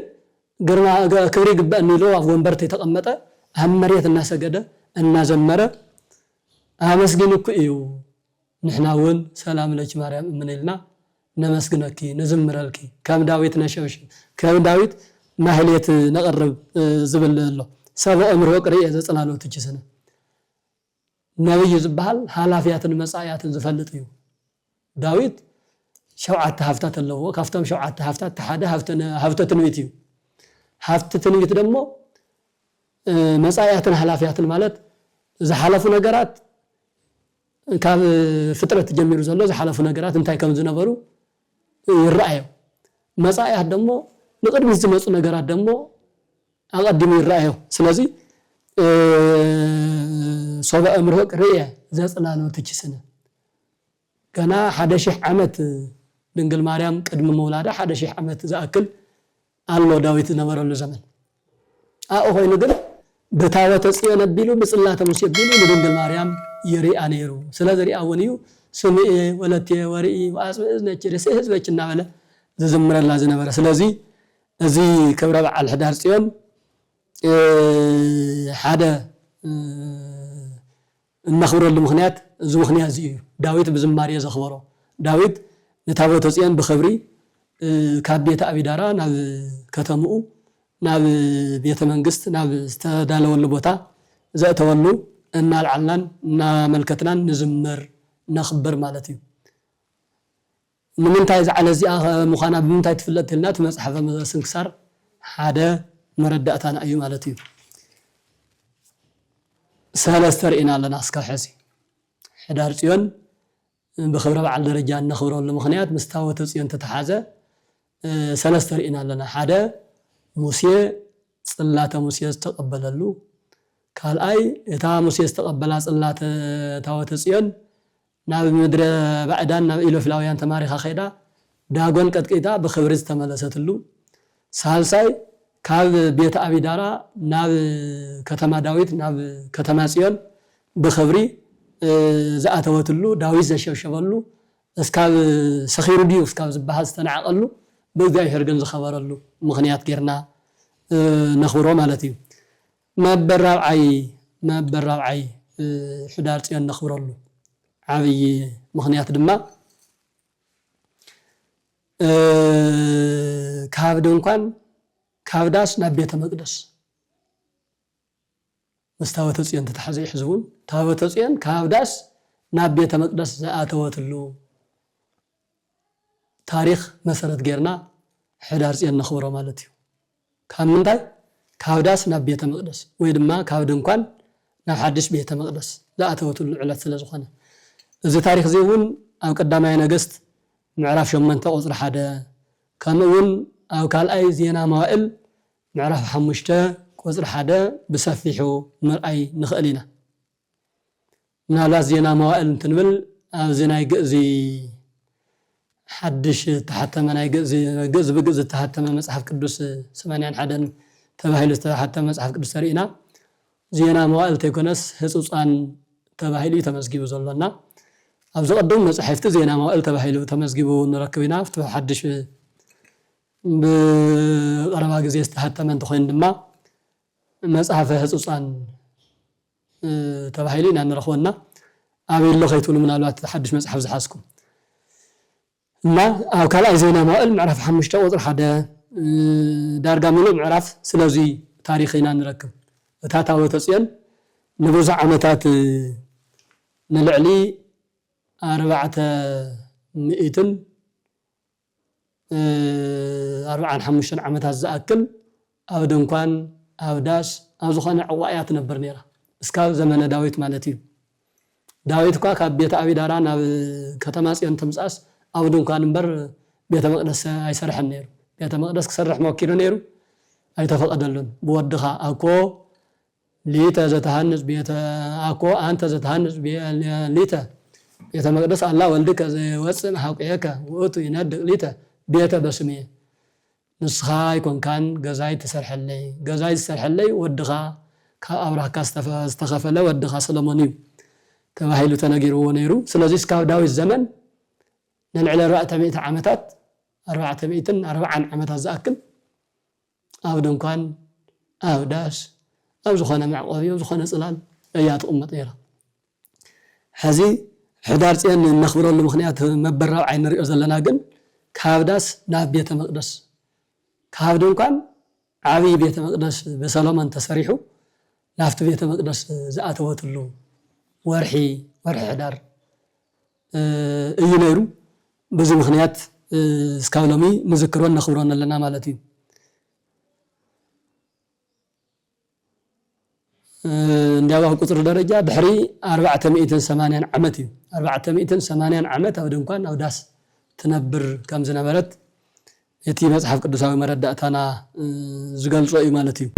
ግርማ፣ ገ-፣ ክብሪ ይግበአኒ ኢሉ ኣብ ወንበር ተይተቐመጠ፣ ኣብ መሬት እናሰገደ፣ እናዘመረ ኣመስጊኑኪ እዩ። ንሕና እውን ሰላም ለኪ ማርያም እምን ኢልና ነመስግነኪ፣ ንዝምረልኪ፣ ከም ዳዊት ነሸብሽብ፣ ከም ዳዊት ማህሌት ነቕርብ፣ እ፣ ዝብል ኣሎ። ሰብኦ ምርሁቅ ርእየ ዘጽላሎትኪ ስነ። ነብይ ዝበሃል ሃላፍያትን መጻእያትን ዝፈልጥ እዩ። ዳዊት ሸውዓተ ሃፍታት ኣለዎ። ካብቶም ሸውዓተ ሃፍታት እቲ ሓደ ሃፍተ ነ-፣ ሃፍተ ትንቢት እዩ። ሃፍቲ ትንቢት ደሞ፣ እ፣ መጻእያትን ሃላፍያትን ማለት ዝሓለፉ ነገራት፣ ካብ ፍጥረት ጀሚሩ ዘሎ ዝሓለፉ ነገራት እንታይ ከም ዝነበሩ ይረኣዮ። መጻእያት ደሞ ንቕድሚት ዝመጹ ነገራት ደሞ ኣቐዲሙ ይረኣዮ። ስለዚ፣ እ፣ ሶበ እምርሁቅ ርእየ ዘጽላሎትኪ ስነ። ገና ሓደ ሺሕ ዓመት ድንግል ማርያም ቅድሚ ምውላዳ ሓደ ሺሕ ዓመት ዝኣክል ኣሎ ዳዊት ዝነበረሉ ዘመን። ኣብኡ ኮይኑ ግን ብታቦተ ጽዮን ኣቢሉ ብጽላተ ሙሴ ኣቢሉ ንድንግል ማርያም ይሪኣ ነይሩ። ስለ ዝሪኣ እውን እዩ ስምዒ ወለትየ ወርኢ ወኣጽብእ እዝነኪ ርእሲ ህዝበኪ እናበለ ዝዝምረላ ዝነበረ። ስለዚ እዚ ክብረ በዓል ሕዳር ጽዮን፣ እ፣ ሓደ፣ እ፣ እነኽብረሉ ምኽንያት እዚ ምኽንያት እዚ እዩ። ዳዊት ብዝማሬ ዘኽበሮ። ዳዊት ንታቦተ ጽዮን ብኽብሪ፣ እ፣ ካብ ቤተ ኣቢዳራ ናብ ከተምኡ፣ ናብ ቤተ መንግስት፣ ናብ ዝተዳለወሉ ቦታ ዘእተወሉ እናልዓልናን እናመልከትናን ንዝምር፣ ነኽብር ማለት እዩ። ንምንታይ እዛ ዓለ እዚኣ ምዃና ብምንታይ ትፍለጥ ተልና፣ እቲ መጽሓፈ ስንክሳር ሓደ መረዳእታና እዩ ማለት እዩ። ሰለስተ ርኢና ኣለና እስካብ ሕዚ። ሕዳር ጽዮን ብኽብረ በዓል ደረጃ እነኽብረሉ ምኽንያት ምስ ታቦተ ጽዮን ተተሓዘ፣ እ፣ ሰለስተ ርኢና ኣለና። ሓደ፣ ሙሴ ጽላተ ሙሴ ዝተቐበለሉ፣ ካልኣይ፣ እታ ሙሴ ዝተቐበላ ጽላተ ታቦተ ጽዮን ናብ ምድረ ባዕዳን፣ ናብ ኢሎፍላውያን ተማሪኻ ከይዳ፣ ዳጎን ቀጥቂጣ ብኽብሪ ዝተመለሰትሉ፣ ሳልሳይ፣ ካብ ቤተ ኣቢዳራ ናብ ከተማ ዳዊት፣ ናብ ከተማ ጽዮን ብኽብሪ፣ እ፣ ዝኣተወትሉ፣ ዳዊት ዘሸብሸበሉ፣ እስካብ ሰኺሩ ድዩ እስካብ ዝበሃል ዝተናዕቐሉ፣ ብእግዚኣብሔር ግን ዝኸበረሉ ምኽንያት ጌርና፣ እ፣ ነኽብሮ ማለት እዩ። መበል ራብዓይ፣ መበል ራብዓይ፣ እ፣ ሕዳር ጽዮን ነኽብረሉ ዓብዪ ምኽንያት ድማ፣ እ፣ ካብ ድንኳን፣ ካብ ዳስ ናብ ቤተ መቅደስ፣ ምስ ታቦተ ጽዮን ተተሓዘ እዩ። ሕዚ እውን ታቦተ ጽዮን ካብ ዳስ ናብ ቤተ መቅደስ ዝኣተወትሉ ታሪኽ መሰረት ጌርና ሕዳር ጽዮን ነኽብሮ ማለት እዩ። ካብ ምንታይ? ካብ ዳስ ናብ ቤተ መቅደስ ወይ ድማ ካብ ድንኳን ናብ ሓድሽ ቤተ መቅደስ ዝኣተወትሉ ዕለት ስለ ዝኾነ፣ እዚ ታሪኽ እዚ እውን ኣብ ቀዳማይ ነገስት ምዕራፍ ሸሞንተ ቁጽሪ ሓደ፣ ከምኡ እውን ኣብ ካልኣይ ዜና መዋእል ምዕራፍ ሓሙሽተ ቁጽሪ ሓደ ብሰፊሑ ምርኣይ ንኽእል ኢና። ምናልባት ዜና መዋእል እንትንብል ኣብዚ ናይ ግእዚ ሓድሽ ዝተሓተመ፣ ናይ ግእዚ፣ ግእዝ ብግእዝ ዝተሓተመ መጽሓፍ ቅዱስ ሰማንያን ሓደን ተባሂሉ ዝተሓተመ መጽሓፍ ቅዱስ ተርኢና፣ ዜና መዋእል ተይኮነስ ህጹጻን ተባሂሉ እዩ ተመዝጊቡ ዘሎና። ኣብ ዝቐደሙ መጻሕፍቲ ዜና መዋእል ተባሂሉ ተመዝጊቡ ንረክብ ኢና። ኣብቲ ሓድሽ ብቐረባ ግዜ ዝተሓተመ እንተኾይኑ ድማ መጽሓፈ ህጹጻን፣ እ፣ ተባሂሉ ኢና ንረኽቦ እና ኣበይ ኣሎ ከይትብሉ ምናልባት ሓድሽ መጽሓፍ ዝሓዝኩም። እና ኣብ ካልኣይ ዜና መዋእል ምዕራፍ ሓሙሽተ ቁጽሪ ሓደ፣ እ፣ ዳርጋ ምሉእ ምዕራፍ ስለዚ ታሪኽ ኢና ንረክብ። እታ ታቦተ ጽዮን ንብዙሕ ዓመታት፣ እ፣ ንልዕሊ ኣርባዕተ ሚእትን፣ እ፣ ኣርብዓን ሓሙሽተን ዓመታት ዝኣክል ኣብ ድንኳን፣ ኣብ ዳስ፣ ኣብ ዝኾነ ዕቋ እያ ትነብር ነይራ። እስካብ ዘመነ ዳዊት ማለት እዩ። ዳዊት እኳ ካብ ቤተ ኣቢዳራ ናብ ከተማ ጽዮን ትምጻእስ ኣብ ድንኳን እምበር ቤተ መቅደስ ኣይሰርሐን ነይሩ። ቤተ መቅደስ ክሰርሕ ሞኪሩ ነይሩ፣ ኣይተፈቀደሉን። ብወድኻ ኣኮ ሊተ ዘተሃንጽ ቤተ ኣኮ ኣንተ ዘተሃንጽ ቤ-፣ ሊተ ቤተ መቅደስ ኣላ ወልድከ ዘይወፅእ መሓውቅየከ ውእቱ ይነድቅ ሊተ ቤተ በስምየ። ንስኻ ኣይኮንካን ገዛይ ትሰርሐለይ፣ ገዛይ ዝሰርሐለይ ወድኻ ካብ ኣብራካ ዝተፈ-፣ ዝተኸፈለ ወድኻ ሰሎሞን እዩ ተባሂሉ ተነጊርዎ ነይሩ። ስለዚ እስካብ ዳዊት ዘመን ንልዕሊ ኣርባዕተ ሚእቲ ዓመታት፣ ኣርባዕተ ሚእትን ኣርባዓን ዓመታት ዝኣክል ኣብ ድንኳን፣ ኣብ ዳስ፣ ኣብ ዝኾነ መዕቆቢ፣ ኣብ ዝኾነ ጽላል እያ ትቕመጥ ነይራ። ሕዚ ሕዳር ጽዮን እነኽብረሉ ምኽንያት መበል ራብዓይ ንሪኦ ዘለና ግን ካብ ዳስ ናብ ቤተ መቅደስ፣ ካብ ድንኳን ዓብዪ ቤተ መቅደስ ብሰሎሞን ተሰሪሑ ናብቲ ቤተ መቅደስ ዝኣተወትሉ ወርሒ፣ ወርሒ ሕዳር እ፣ እዩ ነይሩ። በዚ ምኽንያት እ፣ እስካብ ሎሚ ንዝክሮን ነኽብሮን ኣለና ማለት እዩ። እ፣ እንዲያው ኣብ ቁፅሪ ደረጃ ድሕሪ ኣርባዕተ ሚእትን ሰማንያን ዓመት እዩ። ኣርባዕተ ሚእትን ሰማንያን ዓመት ኣብ ድንኳን ኣብ ዳስ ትነብር ከም ዝነበረት እቲ መጽሓፍ ቅዱሳዊ መረዳእታና እ፣ ዝገልጾ እዩ ማለት እዩ።